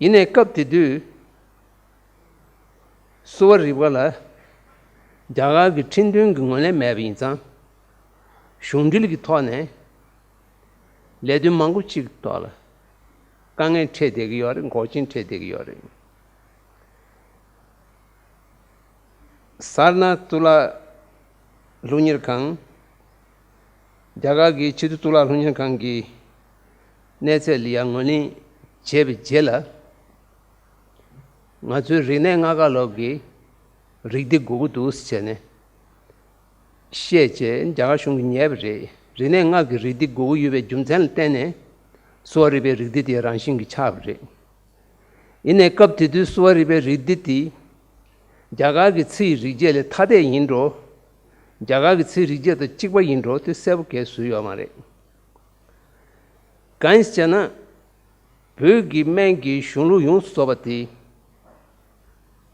ཡིན་ནའི་སྐབས་དེ་དུས་གསོ་བ་རིག་པ་ལ་རྒྱ་གར་གྱི་ཁྲིམས་མཐུན་གྱི་ངོས་ལེན་མེད་པ་ཡིན་ཙང་། གཞུང་འབྲེལ་གྱི་ཐོག་ནས་ལས་དོན་མང་པོ་ཅིག་ཐོག་ལ་དཀའ་ངལ་འཕྲད་བསྡད་ཀྱི་ཡོད་རེད། འགོག་རྐྱེན་འཕྲད་བསྡད་ཀྱི་ཡོད་རེད། སར་ནཱཐ་གཙུག་ལག་སློབ་གཉེར་ཁང་། རྒྱ་གར་གྱི་ཕྱི་དྲིལ་གཙུག་ལག་སློབ་གཉེར་ཁང་གི་གནས་ཚད་ལ་ཡང་ངོས་ལེན་བྱས་པའི་རྗེས་ལ། ང་ཚོའི་རིག་གནས་ལྔ་ཀ་ལོག་གི་རིགས་འདི་དགོས་ཀྱི་འདུག་ཟེར་བྱས་ནས་བཤད་བྱས། རྒྱ་གར་གཞུང་གིས་ཉན་པ་རེད། རིག་གནས་ལྔ་གི་རིགས་འདི་དགོས་ཀྱི་ཡོད་པའི་རྒྱུ་མཚན་ལ་བརྟེན་ནས་གསོ་བ་རིག་པའི་རིགས་འདི་དེ་རང་བཞིན་གྱིས་ཆགས་པ་རེད། ཡིན་ནའི་སྐབས་དེ་དུས་གསོ་བ་རིག་པའི་རིགས་འདི་དེ་རྒྱ་གར་གྱི་ཚེ་ཡི་རིག་བྱེད་ལས་ཐ་དད་ཡིན་འགྲོ། རྒྱ་གར་གྱི་ཚེ་རིག་བྱེད་དང་གཅིག་པ་ཡིན་འགྲོ་དེ་གསལ་པོ་གས་བཟོས་ཡོད་མ་རེད། གང་ཡིན་ཟེར་ན། བོད་ཀྱི་སྨན་གྱི་གཞུང་ལུགས་ཡོངས་སུ་རྫོགས་པ་དེ།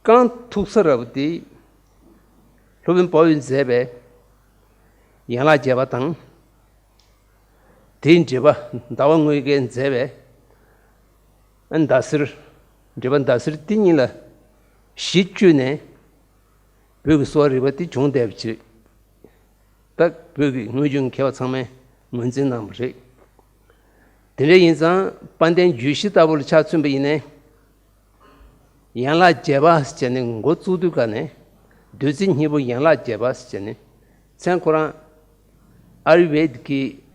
རྐང་ཐུག་ས་ར་བ་དེ། སློབ་དཔོན་པོ་ཡིས་མཛད་པའི་ཡན་ལག་བརྒྱད་པ་དང་། དེའི་འགྲེལ་པ་ཟླ་བ་དངོས་ཀྱིས་མཛད་པའི་ཟླ་ཟེར། འགྲེལ་པ་ཟླ་ཟེར་དེ་གཉིས་ལ་གཞི་བཅོལ་ནས་བོད་ཀྱི་གསོ་བ་རིག་པ་དེ་བྱུང་བསྡད་པ་ཅིག་ད་བོད་ཀྱི་དངོས་བྱུང་མཁས་པ་ཚང་མས་ངོས་འཛིན་གནང་བ་རེད། དེ་འདྲ་ཡིན་ཙང་དཔལ་ལྡན་བརྗོད་གཞི་ལྟ་བུ་ལ་ཆ་མཚོན་པ་ཡིན་ནའི། ཡན་ལག་བརྒྱད་པ་ཟེར་ནས་འགོ་བཙུགས་དུས་ག་ནས་བདུད་རྩི་སྙིང་པོ་ཡན་ལག་བརྒྱད་པ་ཟེར་ནས་མཚན་ཁོ་རང་ཨ་ཡུར་ཝེད་ཀྱི་